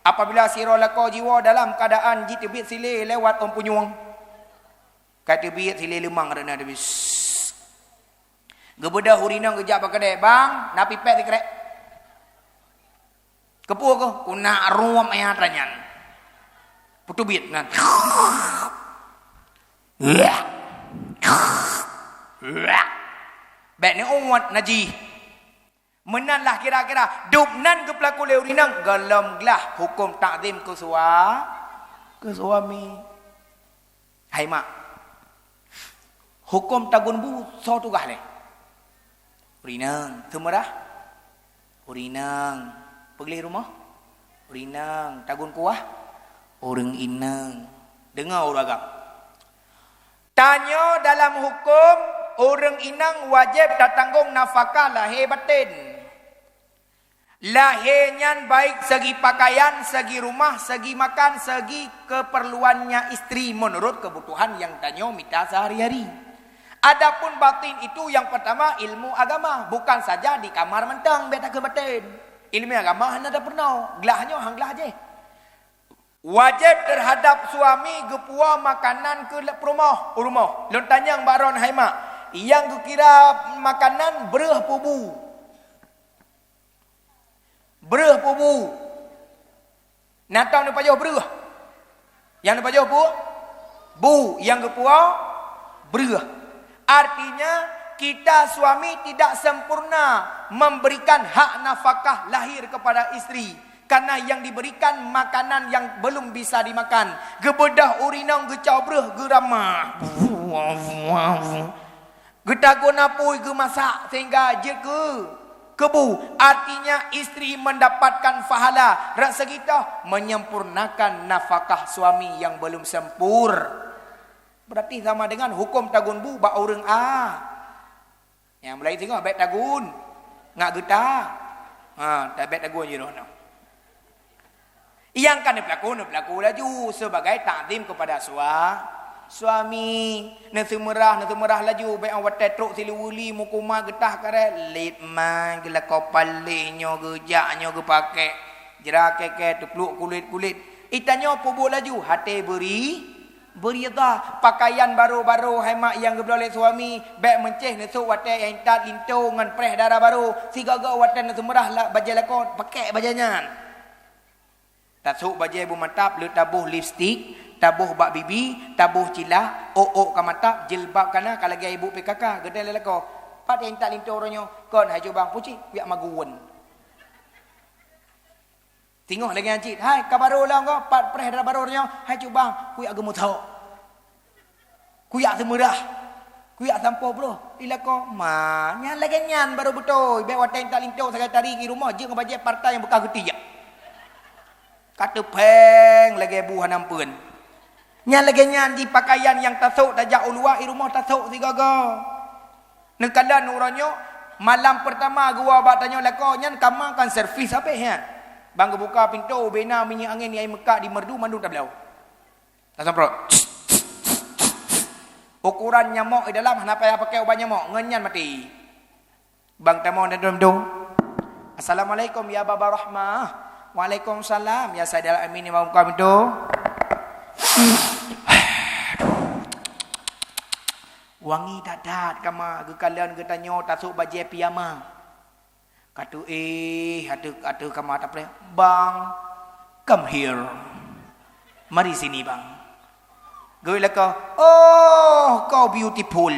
Apabila sidroe lakoe jiwoe dalam keuadaan jiteubiet silée lewat ôn punyueng. Ka teubiet silée leumang rot na teubiet. Geubeudôh ureuëng inong geujak bak keudè, "Bang, na pipet sikrek?" "Keupeue keuh?" "Keunak ruem ayat nyan." Peuteubiet nan. Bék neuuet najih. Meunan lah kira-kira, dub nan geupeulaku lé ureuëng inong, gohlom glah huköm takzim keu sua-, keu suami. Hai mak, huköm tagun bu soe tugaih lé? Ureuëng inong. Teumeurah? Ureuëng inong. Peugleh rumoh? Ureuëng inong. Tagun kuah? Ureuëng inong. Deungoe ureuëng agam. Tanyoe dalam huköm, ureuëng inong wajéb tatanggong nafakah lahé batén. Lahé nyan baik segi pakaian, segi rumah, segi makan, segi keperluannya istri menurut kebutuhan nyang tanyoe mita sehari-hari. Adapun batin itu yang pertama ilmu agama, bukan saja di kamar mantong, bék takheun batén. Ileumèe agama hana tapeurunoe, glah nyoe han glah jéh. Wajéb teuhadab suami geupuwoe makanan keu le-, peurumoh, u rumoh. Lôn tanyong bak droen hai mak, nyang geukira makanan breueh peue bu? Breueh peue bu? Na tông neupajoh breueh? Nyang neupajoh bu? Bu, nyang geupuwoe breueh. Artinya, kita suami tidak sempurna memberikan hak nafkah lahir kepada istri. Karena yang diberikan makanan yang belum bisa dimakan. Geubeudôh ureueng inong geucok breueh geurama. Geutagun apui geumasak sehingga jeuet keu keubu. Artinya, istri mendapatkan pahala. Rot seugi toh menyempurnakan nafkah suami yang belum sempur. Berarti sama dengan hukum tagun bu bak ureueng a. Nyang mulai singoh bèk tagun ngat geuta. Ha, ta-, bèk tagun jih droeneuh. Nyang ka neupeulaku, neupeulaku laju sebagai takzim kepada sua-, suami. Neuseumeurah, neuseumeurah laju. Bèk watèe trok siluweue li, meukumat geutah karét, lit man geulakoe paléh nyoe geujak nyoe geupakè. Jra kèe-kèe teupluek kulét-kulét. Itanyoe peubuet laju, haté beuri, beurida. Pakaian barô-barô hai mak nyang geubloe lé suami, bèk meucéh neusôk watèe intat linto ngon preh dara barô. Sigoe-goe watèe neuseumeurah la-, bajèe lakoe, pakè bajèe nyan. Tasôk bajèe beumatap, lheueh taboh lipstik, taboh bak bibi, taboh cilak, ôk-ôk ka matap, jilbab ka na, ka lagèe ibu P K K, geutanyong lé lakoe, "Pat intat linto uroe nyoe?" "Kon, hai cubang, pucit, kuyak magun." Singoh lagèe nyan cit, "Hai, ka barô lom ko, pat preh dara barô uroe nyoe?" "Hai cubang, kuyak geumeuthok." Kuyak seumeurah, kuyak sampoe broh, ilakoe ma. Nyan lagèe nyan barô beutôi. Bèk watèe intat linto sagai tari i rumoh, jeuet ngon bajèe partai nyang beukah geutiek. Ka teupèng lagèe bu hana meupeuen. Nyan lagèe nyan jih pakaian nyang tasôk tajak u luwa, i rumoh tasôk sigoe-goe. Neukalon uroe nyoe, malam peurtama geuwoe bak tanyoe lakoe nyan kama kon servis habéh nyan. Ban geubuka pintoe, ubé na minyeuk angén nyang meukat di merdu mandum tabloe. Tasemprot. Ukuran nyamok di dalam hana payah pakai ubat nyamok, ngon nyan maté. Bang tamong dan dum-dum. "Assalamualaikum ya Baba Rahmah." "Waalaikumsalam ya Saidal Amin, Imam Muka Pintu." Wangi that-that kama geukalon geutanyoe tasôk bajèe piyama. Ka tuéh ateueh, ateueh kama tapreh, "Bang, come here. Mari sini, Bang." Geulakèe, "Oh, kau beautiful."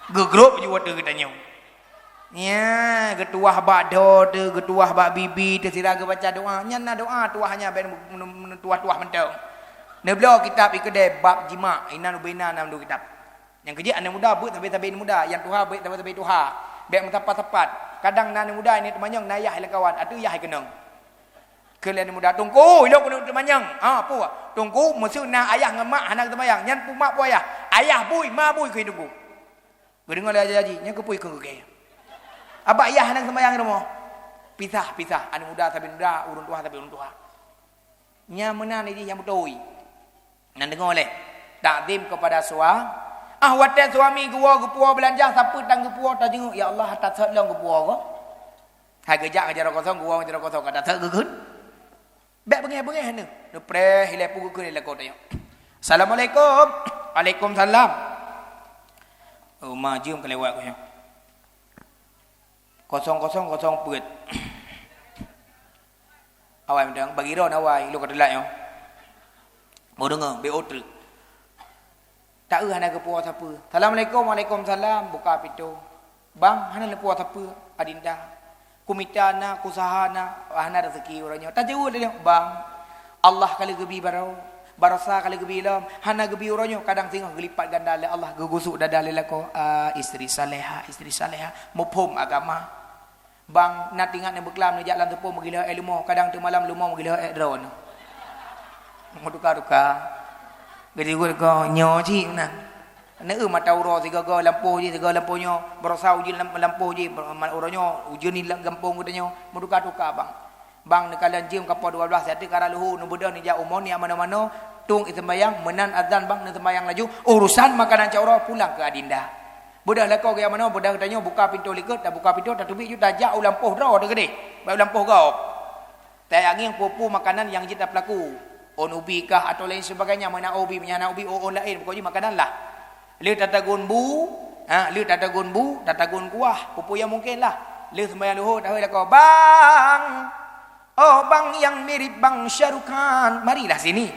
Geugrôp ju watèe geutanyoe. Nya, geutuwah bak dho teuh, geutuwah bak bibi teuh, sira geubaca doa. Nyan na doa tuwah nyan, bèk nu-, nu-, nu-, tuwah-tuwah mantong. Neubloe kitab i keudè bab jimak, inan ubé na nam dua kitab. Nyang keujeuet aneuk muda beuet sabé-sabé aneuk muda, nyang tuha beuet sabé-sabé tuha. Bèk meusapat-sapat. Kadang na aneuk muda nyang teumanyong na yah lam kawan, ateueh yah keunong. Keu lé aneuk muda, "Teungku, ilôn keuneuk teumanyong." "Ha, peue?" "Teungku, meuseu na ayah ngon mak hana geuseumayang, nyan peue mak peue ayah?" "Ayah bui, ma bui," kheun teungku. Geudeungoe lé haji-haji, "Nyan keupeue kheun keu kèe?" "Abak yah hana geuseumayang di rumoh." Pisah, pisah. Aneuk muda sabé muda, ureueng tuha sabé ureueng tuha. Nyan meunan jih nyang beutôi. Nyan deungoe lé. Takzim kepada sua-, ah, watèe suami geuwoe geupuwoe beulanja, sapeue tan geupuwoe, tajeunguk, "Ya Allah, tasot lôn geupuwoe ko." Hai geujak ngon jaroe kosong, geuwoe ngon jaroe kosong, ka tasot geukheun. Bèk beungèh-beungèh neuh. Neupreh ilèe peue geukheun ilèe ko teuh. "Assalamualaikum." "Waalaikumsalam." Oh, ma jeuem ka lewat ko nyoe. Kosong kosong kosong peuet. Awai mantong, bagi droen awai, lôn ka teulat nyoe. Meu deungoe, B O treuk. Taeu hana geupuwoe sapeue. "Assalamualaikum." "Waalaikumsalam." Buka pintoe. "Bang, hana neupuwoe sapeue, Adinda. Kumita na, kusaha na, hana raseuki uroe nyoe." Tajaweueb lé, "Bang, Allah ka lheueh geubri baroe, baroesa ka lheueh geubri lom, hana geubri uroe nyoe, kadang singoh geulipat ganda lé Allah, geugusok dada lé lakoe." Ah, istri salehah, istri salehah, muphom agama. Bang, na teuingat neubeuklam neujak lam seupôt meugiloe èk leumo, kadang teuk malam leumo meugiloe èk droeneuh. Meutuka-tuka. Geujeuet goe nyoe cit meunan. Neu mata uroe sigoe-goe lampôh jih, sigoe lampôh nyoe, baroesa ujeuen lam-, lampôh jih, uroe nyoe ujeuen di gampông geutanyoe, meutuka-tuka, Bang. Bang, neukalon jeuem ka poh dua blaih, siat teuk ka rot leuhô, neubeudôh neujak u mon, neujak manoe-manoe, tueng i seumbahyang, meunan azan, Bang, neuseumbahyang laju, urusan makanan cot uroe pulang keu Adinda. Beudôh lakoe gaya manoe, beudôh geutanyoe buka pintoe likot, tabuka pintoe, tateubiet ju tajak u lampôh droe teuh keudeh, bak u lampôh gob. Tajak ngieng peue-peue makanan nyang jeuet tapeulaku. Ôn ubi kah atau lain sebagainya, meunan ubi, meunyo hana ubi, ôn laén, pokok jih makanan lah. Lheueh tatagun bu, ha, lheueh tatagun bu, tatagun kuah, peue-peue nyang mungken lah. Lheueh seumbahyang luhô, tahôi lakoe, "Bang! Oh, bang yang mirip Bang Shahrukh Khan, marilah sini."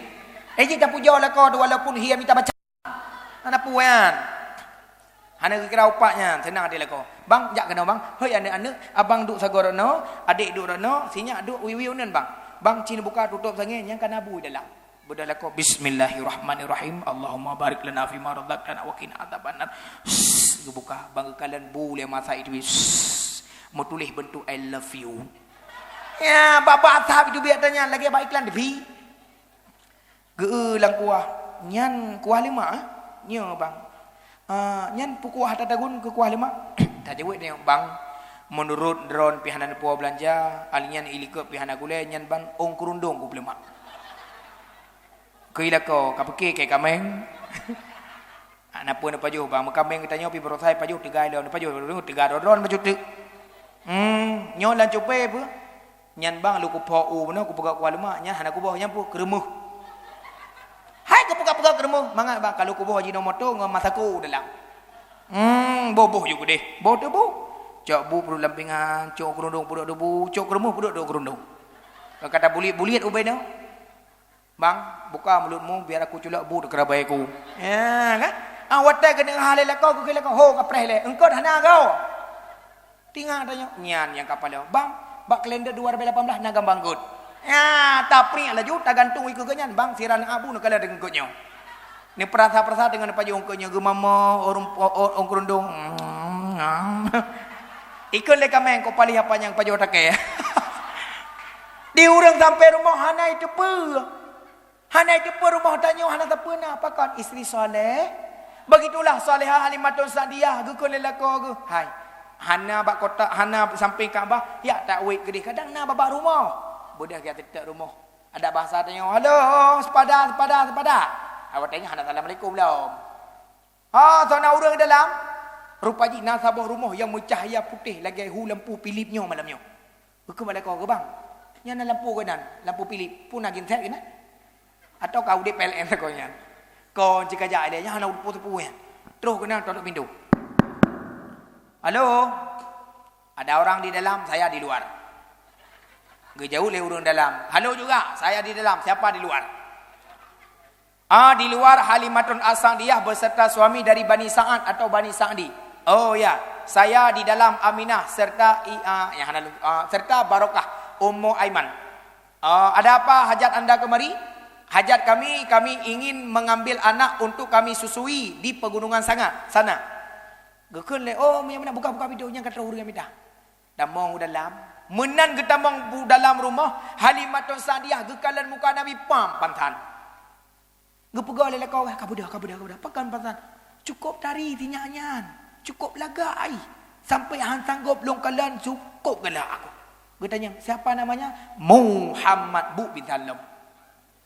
Eh, jeuet tapujoe lakoe tu walaupun hié mita baca. Hana peue nyan. Hana geukira upak nyan, seunang até lakoe. "Bang, jak keunoe, Bang. Hoi, aneuk-aneuk, abang duek sagoe droeneuh, adék duek droeneuh, si nyak duek wiwi uneun, Bang. Bang, ci neubuka tutôb sangé, nyan ka na bu dalam." Beudôh lakoe, "Bismillahirrahmanirrahim. Allahumma barik lana fima razaqtana wa qina adzabannar." Sss, geubuka, bang geukalon bu lé masa itu. Sss, meutuléh beuntuk "I love you". Ya, bak-bak asap itu biak tanyan, lagèe bak iklan T V. Geu lam kuah, "Nyan kuah lemak, eh?" "Nyo, Bang." "Ah, nyan peue kuah tatagun keu kuah lemak?" Tajaweueb nyoe, "Bang, meunurot droen pih hana neupo beulanja, ali nyan i likot pih hana gulèe, nyan ban ôn keurundong kupeuleumak." Keu i lakoe, ka pike kèe kaméng. Hana peue neupajoh, Bang, meukaméng geutanyoe pih baroesa pajoh teuga ilôn, neupajoh teuga droe-droe bacut teuk. Hmm, nyoe lam cupée peue? Nyan, Bang, lôn kuphok u bunoe, kupeugah kuah lemak, nyan hana kuboh, nyan peue? Keureumoh. Hai kupeugah-peugah keureumoh, mangat, Bang, ka lôn kuboh Ajinomoto ngon Masako dalam. Hmm, boh-boh ju keudeh. Boh teuh bu. Cok bu peuduek lam pingan, cok keurundong peuduek bu, cok keureumoh peuduek keurundong. Ka tabuliet-buliet ubé nyoe. "Bang, buka mulutmu biar aku culok bu di keurabai ku." Ya, kan? Ah, watèe geudeungö hal lé lakoe, geukheun lakoe, "Ho, kapreh lé, eungkôt hana goe." Teungoh tanyoe, nyan nyang ka paléh, "Bang, bak kalender dua ribu lapan belas na gambar eungkôt." Ya, tapriek laju, tagantung ikeue geuh nyan, "Bang, sira neuabu neukalon eungkôt nyoe." Neupeurasa-peurasa teungoh neupajoh eungkôt nyoe, geumamo ureueng, ureueng keurundong. Ikheun lé kaméng, "Ko paléh apa nyang pajoh takée?" Di ureueng sampai rumoh hana iteupeue. Hana iteupeue rumoh tanyoe hana sapeue na, pakon istri saleh. Begitulah Salehah Halimatun Sa'diyah geukheun lé lakoe geuh. Hai, hana bak kotak, hana sampéng Ka'bah, yak takwét keudeh, kadang na babah rumoh. Beudôh geuyak teutap rumoh. Adak bahasa tanyoe, "Halo, sepada, sepada, sepada." Awak tanya hana assalamualaikum lom. Ha, soe na ureueng dalam? Rupa jih na saboh rumoh nyang meucahya putéh lagèe hu lampu Philips nyoe malam nyoe. Geukheun bak lakoe geuh, "Bang, nyan na lampu keunan, lampu Philips, peue na genset keunan? Atawa ka udép P L N lakoe nyan?" Kon cit kajak ilèe, nyan hana teupeue-teupeue nyan. Troh keunan, tôk pintoe. "Halo? Ada orang di dalam, saya di luar." Geujaweueb lé ureueng dalam, "Halo juga, saya di dalam, siapa di luar?" "Ah, di luar Halimatun As-Sa'diyah beserta suami dari Bani Sa'ad atau Bani Sa'di." "Oh ya, saya di dalam Aminah serta i-, ah, yang hana lu-, ah, serta Barokah, Ummu Aiman." "Ah, ada apa hajat anda kemari?" "Hajat kami, kami ingin mengambil anak untuk kami susui di pegunungan sana, sana." Geukheun lé, "Oh, meunyo meunan buka-buka pintoe, nyan ka troh ureueng mita." Tamong u dalam. Meunan geutamong u dalam rumoh, Halimatun Sa'diyah geukalon muka Nabi, pam, pansan. Geupeugah lé lakoe, "Ka beudôh, ka beudôh, ka beudôh." Pakon pansan? Cukôp tari si nyak nyan. Cukôp lagak ai. Sampai han sanggob lôn kalon, cukôp galak aku. Geutanyong, "Siapa namanya?" "Muhammad." Bu pinsan lom.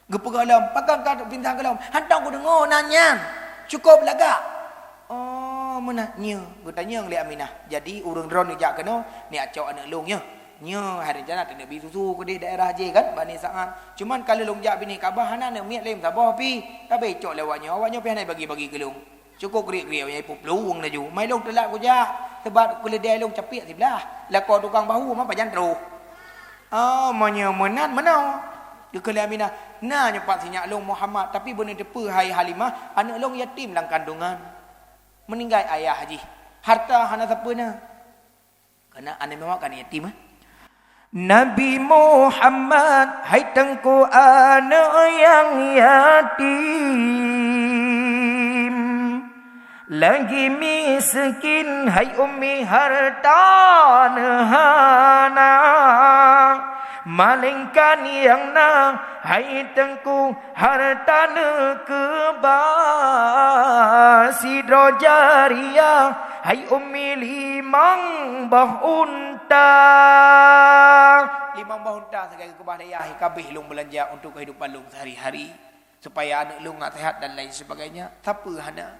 Geupeugah lom, "Pakon ka pinsan gohlom?" "Hantom kudeungoe nan nyan. Cukôp lagak." "Oh, meunan nyoe?" Geutanyong lé Aminah. "Jadi, ureueng droeneuh jak keunoe, neujak cok aneuk lôn nyoe. Nyoe hai rencana taneuk bi susu keudeh daerah jih kan, Bani Sa'ad. Cuman ka lheueh lôn jak binéh Ka'bah, hana neuk miet lé meusaboh pih. Ka becok lé awak nyoe, awak nyoe pih hana bagi-bagi keu lôn." Cukôp kriek-kriek, awak nyan ipuplueng laju. "Mai lôn teulat kujak, sabab keuleudai lôn capiek siblah. Lakoe tukang bahu, ma pajan troh." "Oh, meunyoe meunan meunoe," geukheun lé Aminah, "na nyoe pat si nyak lôn Muhammad, tapi beuneuteupeu hai Halimah, aneuk lôn yatim lam kandungan. Meuninggai ayah jih, harta hana sapeue na. Keureuna aneuk Muhammad kan yatim, eh?" Nabi Muhammad, hai Teungku, aneuk nyang yatim. Lagi miskin, hai Ummi, harta neuhana. Malengkan nyang na, hai Teungku, harta neukeubah. Sidroe jariah, hai Ummi, limong boh unta. Limong boh unta sagai geukeubah lé yah, kabeh lôn beulanja untuk kehidupan lôn sehari-hari. Supaya aneuk lôn ngat sehat dan lain sebagainya. Sapeue hana?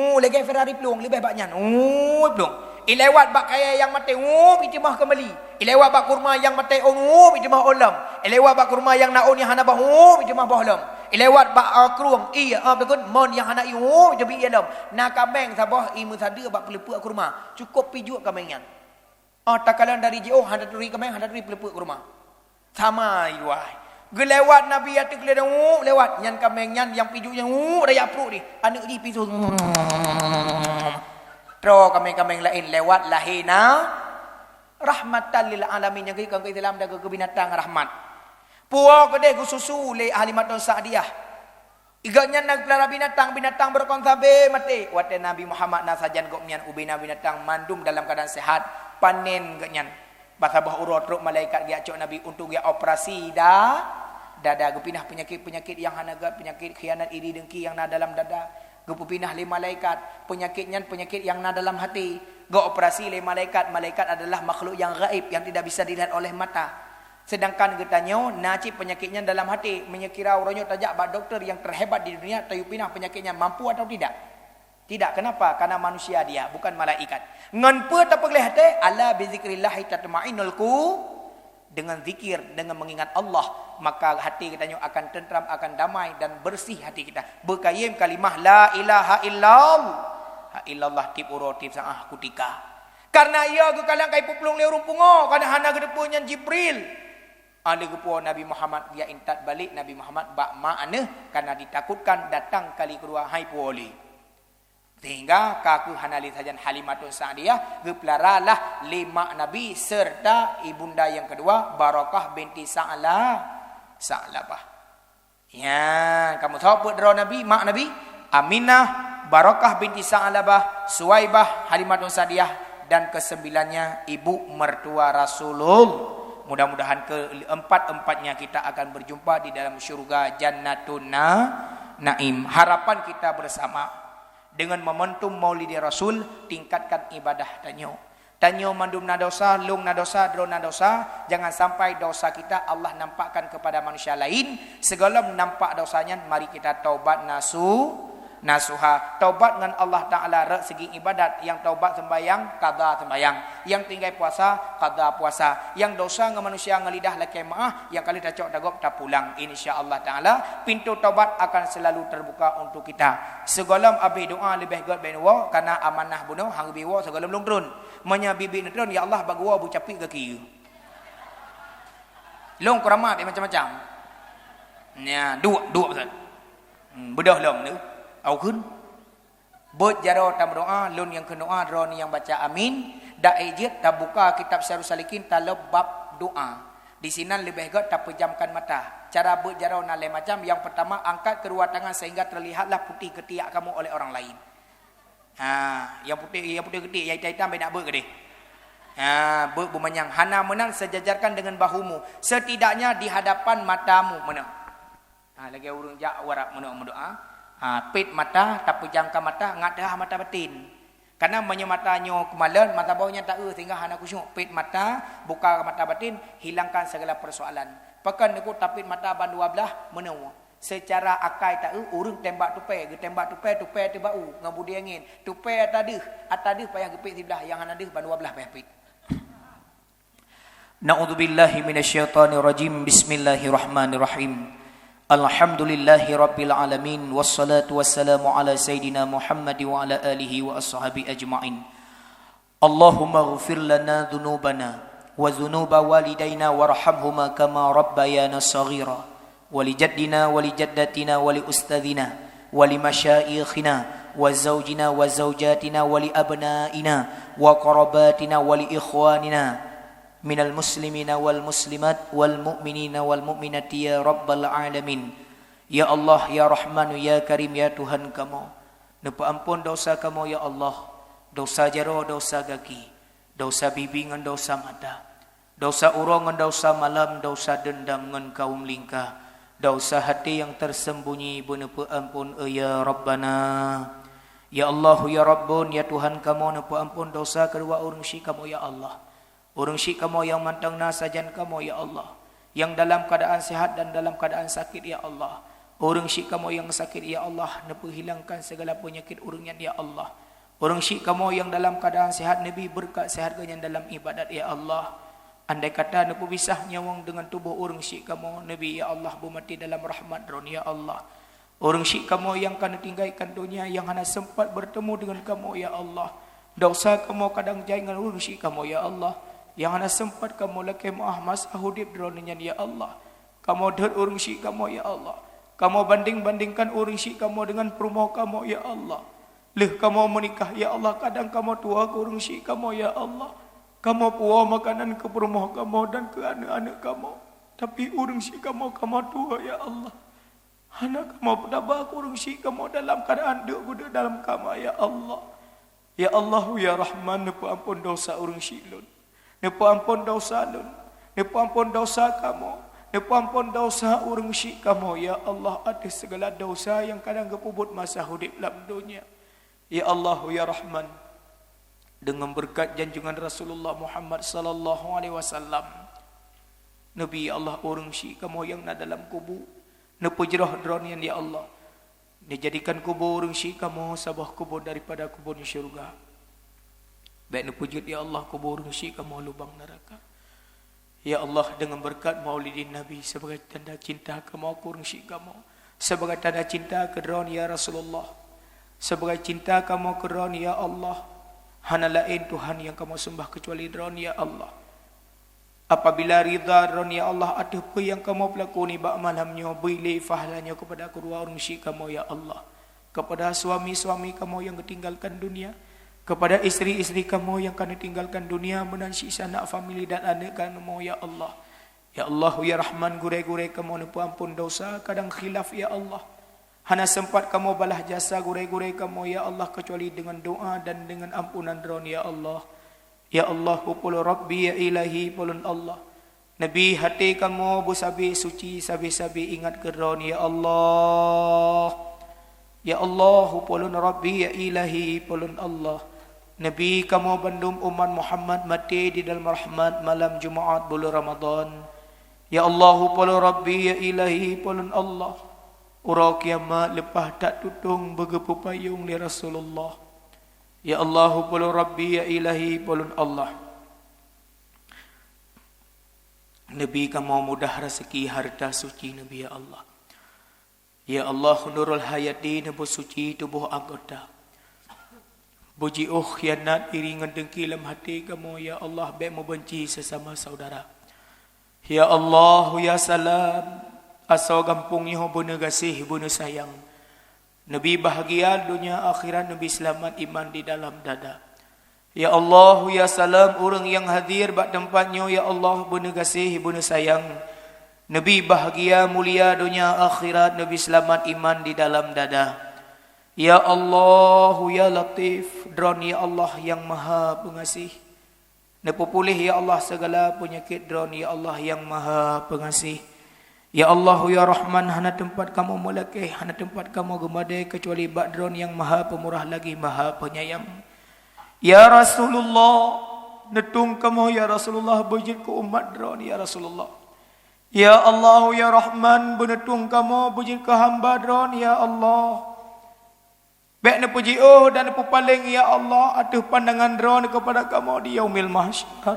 Hu, lagée Ferrari plueng, leubeh bak nyan. Hu, plueng. Ilewat bak kayée nyang maté, hu, iteumah keumali. Ilewat bak kurma nyang maté ôn, hu, iteumah ôn lom. Ilewat bak kurma nyang na ôn nyang hana boh, hu, iteumah boh lom. Ilewat bak, ah, krueng, ie, ah, beukon, mon nyang hana ie, hu, iteubi ie lom. Na kaméng saboh ie meusadeue bak peuleupeuk kurma. Cukôp pijuek kaméng nyan. Oh, takalon dari jiôh, hana turi kaméng, hana turi peuleupeuk kurma. Sama, iluai. Geulewat Nabi ateueh keuleudong, lewat. Nyan kaméng nyan, nyang pijuek nyan, raya pruet deh. Aneuk jih pisu. Tro kaméng-kaméng laén lewat lahé na rahmatan lil alamin. Nyang keu Islam dah keu binatang rahmat. Puwoe keudeh geususu lé Halimatun Sa'diyah. Gobnyan na geupelara binatang, binatang beurukon sabé maté. Watée Nabi Muhammad na sajan gobnyan ubena binatang mandum dalam keuadaan sehat, panen gobnyan. Bak saboh uroe trok malaikat geujak cok Nabi untuk geujak operasi da-, dada, geupinah peunyakét-peunyakét nyang hana gét, peunyakét khianat, iri, dengki nyang na dalam dada. Geupeupinah lé malaikat, peunyakét nyan peunyakét nyang na dalam hati. Geuoperasi lé malaikat, malaikat adalah makhluk nyang gaib, nyang tidak bisa dilihat oleh mata. Sedangkan geutanyoe na cit peunyakét nyan dalam hati. Meunyoe kira uroe nyoe tajak bak dokto nyang terhebat di dunia, tayue pinah peunyakét nyan, mampu atau tidak? Tidak. Kenapa? Karena manusia dia, bukan malaikat. Ngon peue tapeugléh até? "Ala bizikrillahi tatmainnul qu-," dengan zikir, dengan mengingat Allah, maka hati geutanyoe akan tentram, akan damai dan bersih hati kita. Beukayém kalimah la ilaha illallah, illallah tiep uroe, tiep saát, kutika. Karena ia geukalon ka ipeuplueng lé ureuëng pungo, karena hana geuteupeue nyan Jibril. Aleuh geupuwoe Nabi Muhammad, ya intat balik Nabi Muhammad bak ma aneuk, karena ditakutkan datang kali kedua hai puwoe lé. Sehingga ka kheueh hana lé sajan Halimatun Sa'diyah, geupeularalah lé mak Nabi serta ibunda yang kedua, Barakah binti Sa'la-, Sa'labah. Nyan, kamoe soe peuet droe Nabi, mak Nabi? Aminah, Barakah binti Sa'labah, Suwaibah, Halimatun Sa'diyah, dan kesembilannya ibu mertua Rasulullah. Mudah-mudahan keempat-empatnya kita akan berjumpa di dalam syurga Jannatun Na-, Naim. Harapan kita bersama, dengan momentum Maulidi Rasul, tingkatkan ibadah tanyoe. Tanyoe mandum na dosa, lôn na dosa, droe na dosa, jangan sampai dosa kita Allah nampakkan kepada manusia lain. Sigohlom nampak dosa nyan, mari kita taubat nasu-, nasuha. Taubat ngon Allah Taala rot segi ibadat, nyang taubat sembahyang, qadha sembahyang. Nyang tinggai puasa, qadha puasa. Nyang dosa ngon manusia ngon lidah lakée meuáh, nyang ka lheueh tacok tagob tapulang. Insya Allah Taala, pintu taubat akan selalu terbuka untuk kita. Sigohlom abéh doa leubeh gét bèk neuwoe, karena amanah bunoe han geubri woe sigohlom lôn trôn. Meunyoe biet-biet neutron, ya Allah, bak geuwoe beucapiet gaki. Lôn keuramat macam-macam. Nya, duek, duek beutôi. Hmm, beudôh lom tu. Au kheun. Beuet jaroe tameudoa, lôn nyang kheun doa, droeneuh nyang baca amin. Dak ék jeuet tabuka kitab Syarhus Salikin, talom bab doa. Di sinan leubeh gét tapeujamkan mata. Cara beuet jaroe na lhée macam. Yang pertama, angkat kedua tangan sehingga terlihatlah putih ketiak kamu oleh orang lain. Ha, nyang putéh, nyang putéh keutik, nyang itam-itam bèk neubeuet keudeh. Ah, beuet beumanyang hana meunan sejajarkan dengan bahumu, setidaknya di hadapan matamu meunan. Ha, lagèe ureueng jak u Arab meunoe meudoa. Ha, pet mata, tapeujangka mata, ngat teuhah mata batin. Karena meunyoe mata nyoe keumalon, mata boh nyan taeu sehingga hana khusyuk. Pet mata, buka mata batin, hilangkan segala persoalan. Pakon neukot tapet mata ban dua blaih meunoe. Secara akai taeu ureueng tembak tupè, geutembak tupè, tupè teuh bak u, ngon budi angén. Tupè ata deuh, ata deuh payah geupet siblaih, nyang hana deuh ban dua blaih payah pet. Na'udzubillahi minasyaitonirrajim. Bismillahirrahmanirrahim. Alhamdulillahirabbil alamin, wassalatu wassalamu ala sayyidina Muhammad wa ala alihi wa ashabihi ajma'in. Allahumma ighfir lana dzunubana wa dzunuba walidaina warhamhuma kama rabbayana shaghira. Wa li jaddina wa li jaddatina wa li ustadzina wa li masyaikhina wa zaujina wa zaujatina wa li abnaina wa qarabatina wa li ikhwanina minal muslimina wal muslimat wal mu'minina wal mu'minati ya rabbal alamin. Ya Allah, ya Rahmanu, ya Karim, ya Tuhan kamoe, neupeuamphon desya kamoe, ya Allah, desya jaroe, desya gaki, desya bibi ngon desya mata, desya uroe ngon desya malam, desya deundam ngon kaum lingka, desya até nyang tersembunyi beuneupeuamphon, ya Rabbana. Ya Allahu ya Rabbun, ya Tuhan kamoe, neupeuamphon desya keudua ureueng syik kamoe, ya Allah. Ureueng syik kamoe nyang mantong na sajan kamoe, ya Allah, nyang dalam keuadaan sehat dan dalam keuadaan sakét, ya Allah. Ureueng syik kamoe nyang sakét, ya Allah, neupeuhilangkan segala peunyakét ureueng nyan, ya Allah. Ureueng syik kamoe nyang dalam keuadaan sehat, neubi beureukat sehat geuh nyan dalam iébadat, ya Allah. Andai kata neupeubisah nyawöng deungon tuboh ureueng syik kamoe, neubi, ya Allah, beumaté dalam rahmat Droeneuh, ya Allah. Ureueng syik kamoe nyang ka neutinggai kan donya, nyang hana seumpat beurteumé deungon kamoe, ya Allah. Desya kamoe kadang jai ngon ureueng syik kamoe, ya Allah, nyang hana seumpat kamoe lakée meuáh masa udeb droeneuh nyan, ya Allah. Kamoe dot ureueng syik kamoe, ya Allah. Kamoe bandeng-bandengkan ureueng syik kamoe deungon peurumoh kamoe, ya Allah. Lheueh kamoe meunikah, ya Allah, kadang kamoe tuwoe keu ureueng syik kamoe, ya Allah. Kamoe puwoe makanan keu peurumoh kamoe dan keu aneuëk-aneuëk kamoe. Tapi ureueng syik kamoe, kamoe tuwoe, ya Allah. Hana kamoe peudaba keu ureueng syik kamoe dalam keuadaan deuek geudeuk dalam kama, ya Allah. Ya Allahu ya Rahman, neupeuamphon desya ureueng syik lôn. Neupeuamphon desya lôn. Neupeuamphon desya kamoe. Neupeuamphon desya ureueng syik kamoe, ya Allah, ateueh segala desya nyang kadang geupeubuet masa udeb lam donya. Ya Allahu ya Rahman, deungon beureukat janjungan Rasulullah Muhammad sallallahu alaihi wasallam, neubi, ya Allah, ureueng syik kamoe nyang na dalam kubu, neupeujroh droeneuh nyan, ya Allah. Neujadikan kubu ureueng syik kamoe saboh kubu daripada kubu di syeuruga. Bék neupeujeuet, ya Allah, kubu ureueng syik kamoe lubang neuraka. Ya Allah, deungon beureukat Maulidin Nabi, sebagai tanda cinta kamoe keu ureueng syik kamoe, sebagai tanda cinta keu droeneuh, ya Rasulullah, sebagai cinta kamoe keu droeneuh, ya Allah, hana laén Tuhan nyang kamoe seumbah keucuali droeneuh, ya Allah. Apabila ridha droeneuh, ya Allah, ateueh peue nyang kamoe peulaku nibak malam nyoe, bri lé pahala nyoe keupada keudua ureueng syik kamoe, ya Allah. Keupada suami-suami kamoe nyang geutinggalkan dunia, keupada istri-istri kamoe nyang ka neutinggalkan dunia, meunan cit sanak famili dan aneuëk kamoe, ya Allah. Ya Allahu ya Rahman, gurée-gurée kamoe, neupeuamphon desya kadang khilaf, ya Allah. Hana seumpat kamoe balaih jasa gurée-gurée kamoe, ya Allah, keucuali deungon doa dan deungon ampunan droeneuh, ya Allah. Ya Allahu, Ulôn Rabbi, ya Ilahi, Ulôn Allah. Neubi até kamoe beusabe suci sabe-sabe ingat keu droeneuh, ya Allah. Ya Allahu, Ulôn Rabbi, ya Ilahi, Ulôn Allah. Neubi kamoe bandum umat Muhammad maté di dalam rahmat malam Jumaat buleuen Ramadhan. Ya Allahu, Ulôn Rabbi, ya Ilahi, Ulôn Allah. Uroe kiamat leupah that tutong beugeupeu payong lé Rasulullah. Ya Allahu, Ulôn Rabbi, ya Ilahi, Ulôn Allah. Neubi kamoe mudah raseuki hareuta suci neubi, ya Allah. Ya Allah, Nurul Hayati, neubeusuci tuboh anggota. Beujiôh khianat, iri ngon deungki lam até kamoe, ya Allah, bék meubeunci seusama saudara. Ya Allah, ya Salam, asoe gampông nyoe beuneugaséh, beuneusayang. Neubi bahgia donya akhirat, neubi seulamat iman di dalam dada. Ya Allah, ya Salam, ureuëng nyang hadir bak teumpat nyoe, ya Allah, beuneugaséh, beuneusayang. Neubi bahgia mulia donya akhirat, neubi seulamat iman di dalam dada. Ya Allah, ya Latif, Droeneuh, ya Allah, nyang Maha Peungaséh. Neupeupuléh, ya Allah, segala peunyakét droe, ya Allah, nyang Maha Peungaséh. Ya Allah, ya Rahman, hana teumpat kamoe meulakée, hana teumpat kamoe geumadée keucuali bak droe nyang Maha Peumurah lagi Maha Peunyayang. Ya Rasulullah, neutueng kamoe, ya Rasulullah, beujeuet keu umat droe, ya Rasulullah. Ya Allah, ya Rahman, beuneutueng kamoe beujeuet keu hamba droe, ya Allah. Bék neupeujiôh dan neupeupaléng, ya Allah, ateueh pandangan droe keupada kamoe di Yaumil Mahsyar.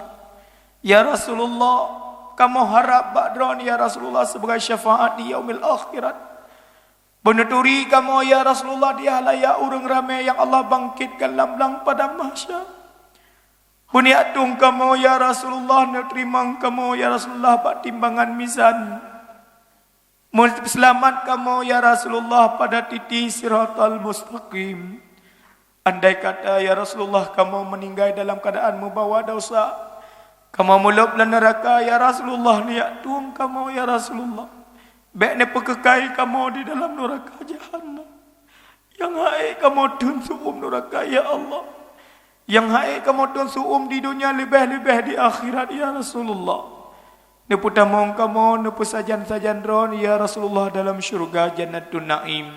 Ya Rasulullah, kamoe harab bak droe, ya Rasulullah, sebagai syafaat di Yaumil Akhirat. Beuneuturi kamoe, ya Rasulullah, di halayak ureuëng ramé nyang Allah bangkitkan lam blang Padang Mahsyar. Beuniat tueng kamoe, ya Rasulullah, neuteurimong kamoe, ya Rasulullah, bak timbangan mizan. Meuseulamat kamoe, ya Rasulullah, pada titi Siratal Mustaqim. Andai kata, ya Rasulullah, kamoe meuninggai dalam keuadaan meubawa desya, kamoe meulôb lam neuraka, ya Rasulullah, neujak tueng kamoe, ya Rasulullah. Bék neupeukeukai kamoe di dalam neuraka Jahannam. Nyang hase kamoe theun seu-uem neuraka, ya Allah. Nyang hase kamoe theun seu-uem di donya leubeh-leubeh di akhirat, ya Rasulullah. Neupeutamong kamoe, neupeusajan-sajan droe, ya Rasulullah, dalam syeuruga Jannatun Naim.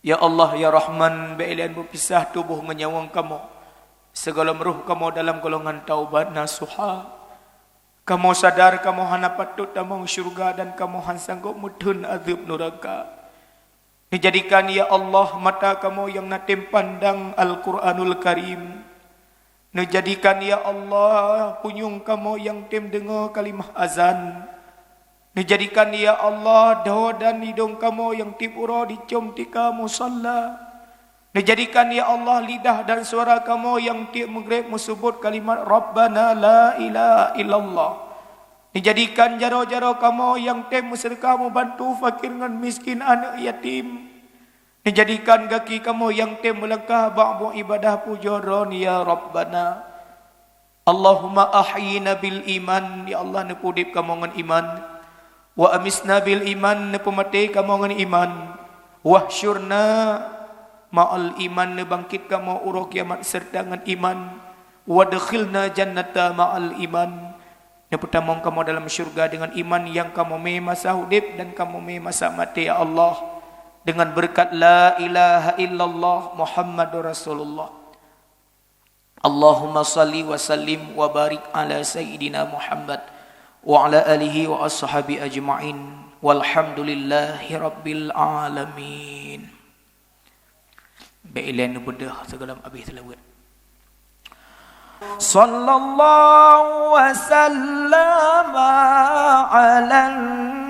Ya Allah, ya Rahman, bék ilée beupisah tuboh ngon nyawöng kamoe, sigohlom roh kamoe dalam golongan taubat nasuha. Kamoe sadar kamoe hana patot tamong syeuruga dan kamoe hana sanggob meutheun azeueb neuraka. Neujadikan, ya Allah, mata kamoe nyang na tem pandang Al-Quranul Karim. Neujadikan, ya Allah, punyueng kamoe nyang tem deungoe kalimah azan. Neujadikan, ya Allah, dhoe dan idong kamoe nyang tieb uroe jicöm tika musalla. Neujadikan, ya Allah, lidah dan suara kamoe nyang tieb meugréb meuseubot kalimat Rabbana la ilaha illallah. Neujadikan jaroe-jaroe kamoe nyang tem meuseudeukah meubantu fakir ngon miskin, aneuëk yatim. Neujadikan gaki kamoe nyang tem meulangkah bak buet ibadah pujoe droe, ya Rabbana. Allahumma ahyina bil iman, ya Allah, neupeuudeb kamoe ngon iman. Wa amisna bil iman, neupeumaté kamoe ngon iman. Wahsyurna ma'al iman, neubangkét kamoe uroe kiamat seureuta ngon iman. Wadkhilna jannata ma'al iman, neupeutamong kamoe dalam syeuruga deungon iman nyang kamoe mé masa udeb dan kamoe mé masa maté, ya Allah, deungon beureukat la ilaha illallah Muhammadur Rasulullah. Allahumma shalli wa sallim wa barik ala sayyidina Muhammad wa ala alihi wa ashabi ajma'in. Walhamdulillahi rabbil alamin. Bék ilée neubeudôh sigohlom abéh seulaweuet. Sallallahu wa sallama ala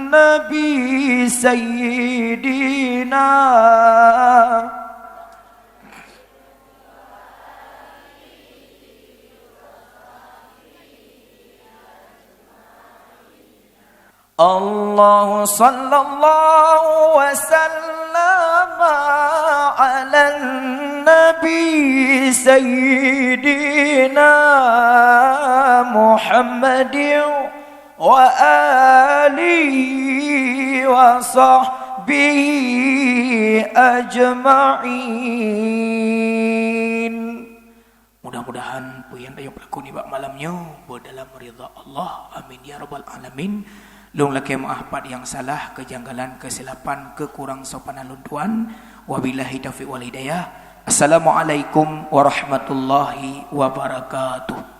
nabi sayyidina. Allahu sallallahu wa sallama ala nabi sayyidina Muhammadin wa alihi wa sahbihi ajma'in. Mudah-mudahan peue nyang tanyoe peulakon nibak malam nyoe beudalam ridha Allah. Amin ya rabbal alamin. Lôn lakée meuáh pat nyang salah, keujanggalan, keusilapan, keukurang sopanan lôn tuan. Wabillahi taufiq wal hidayah. Assalamualaikum warahmatullahi wabarakatuh.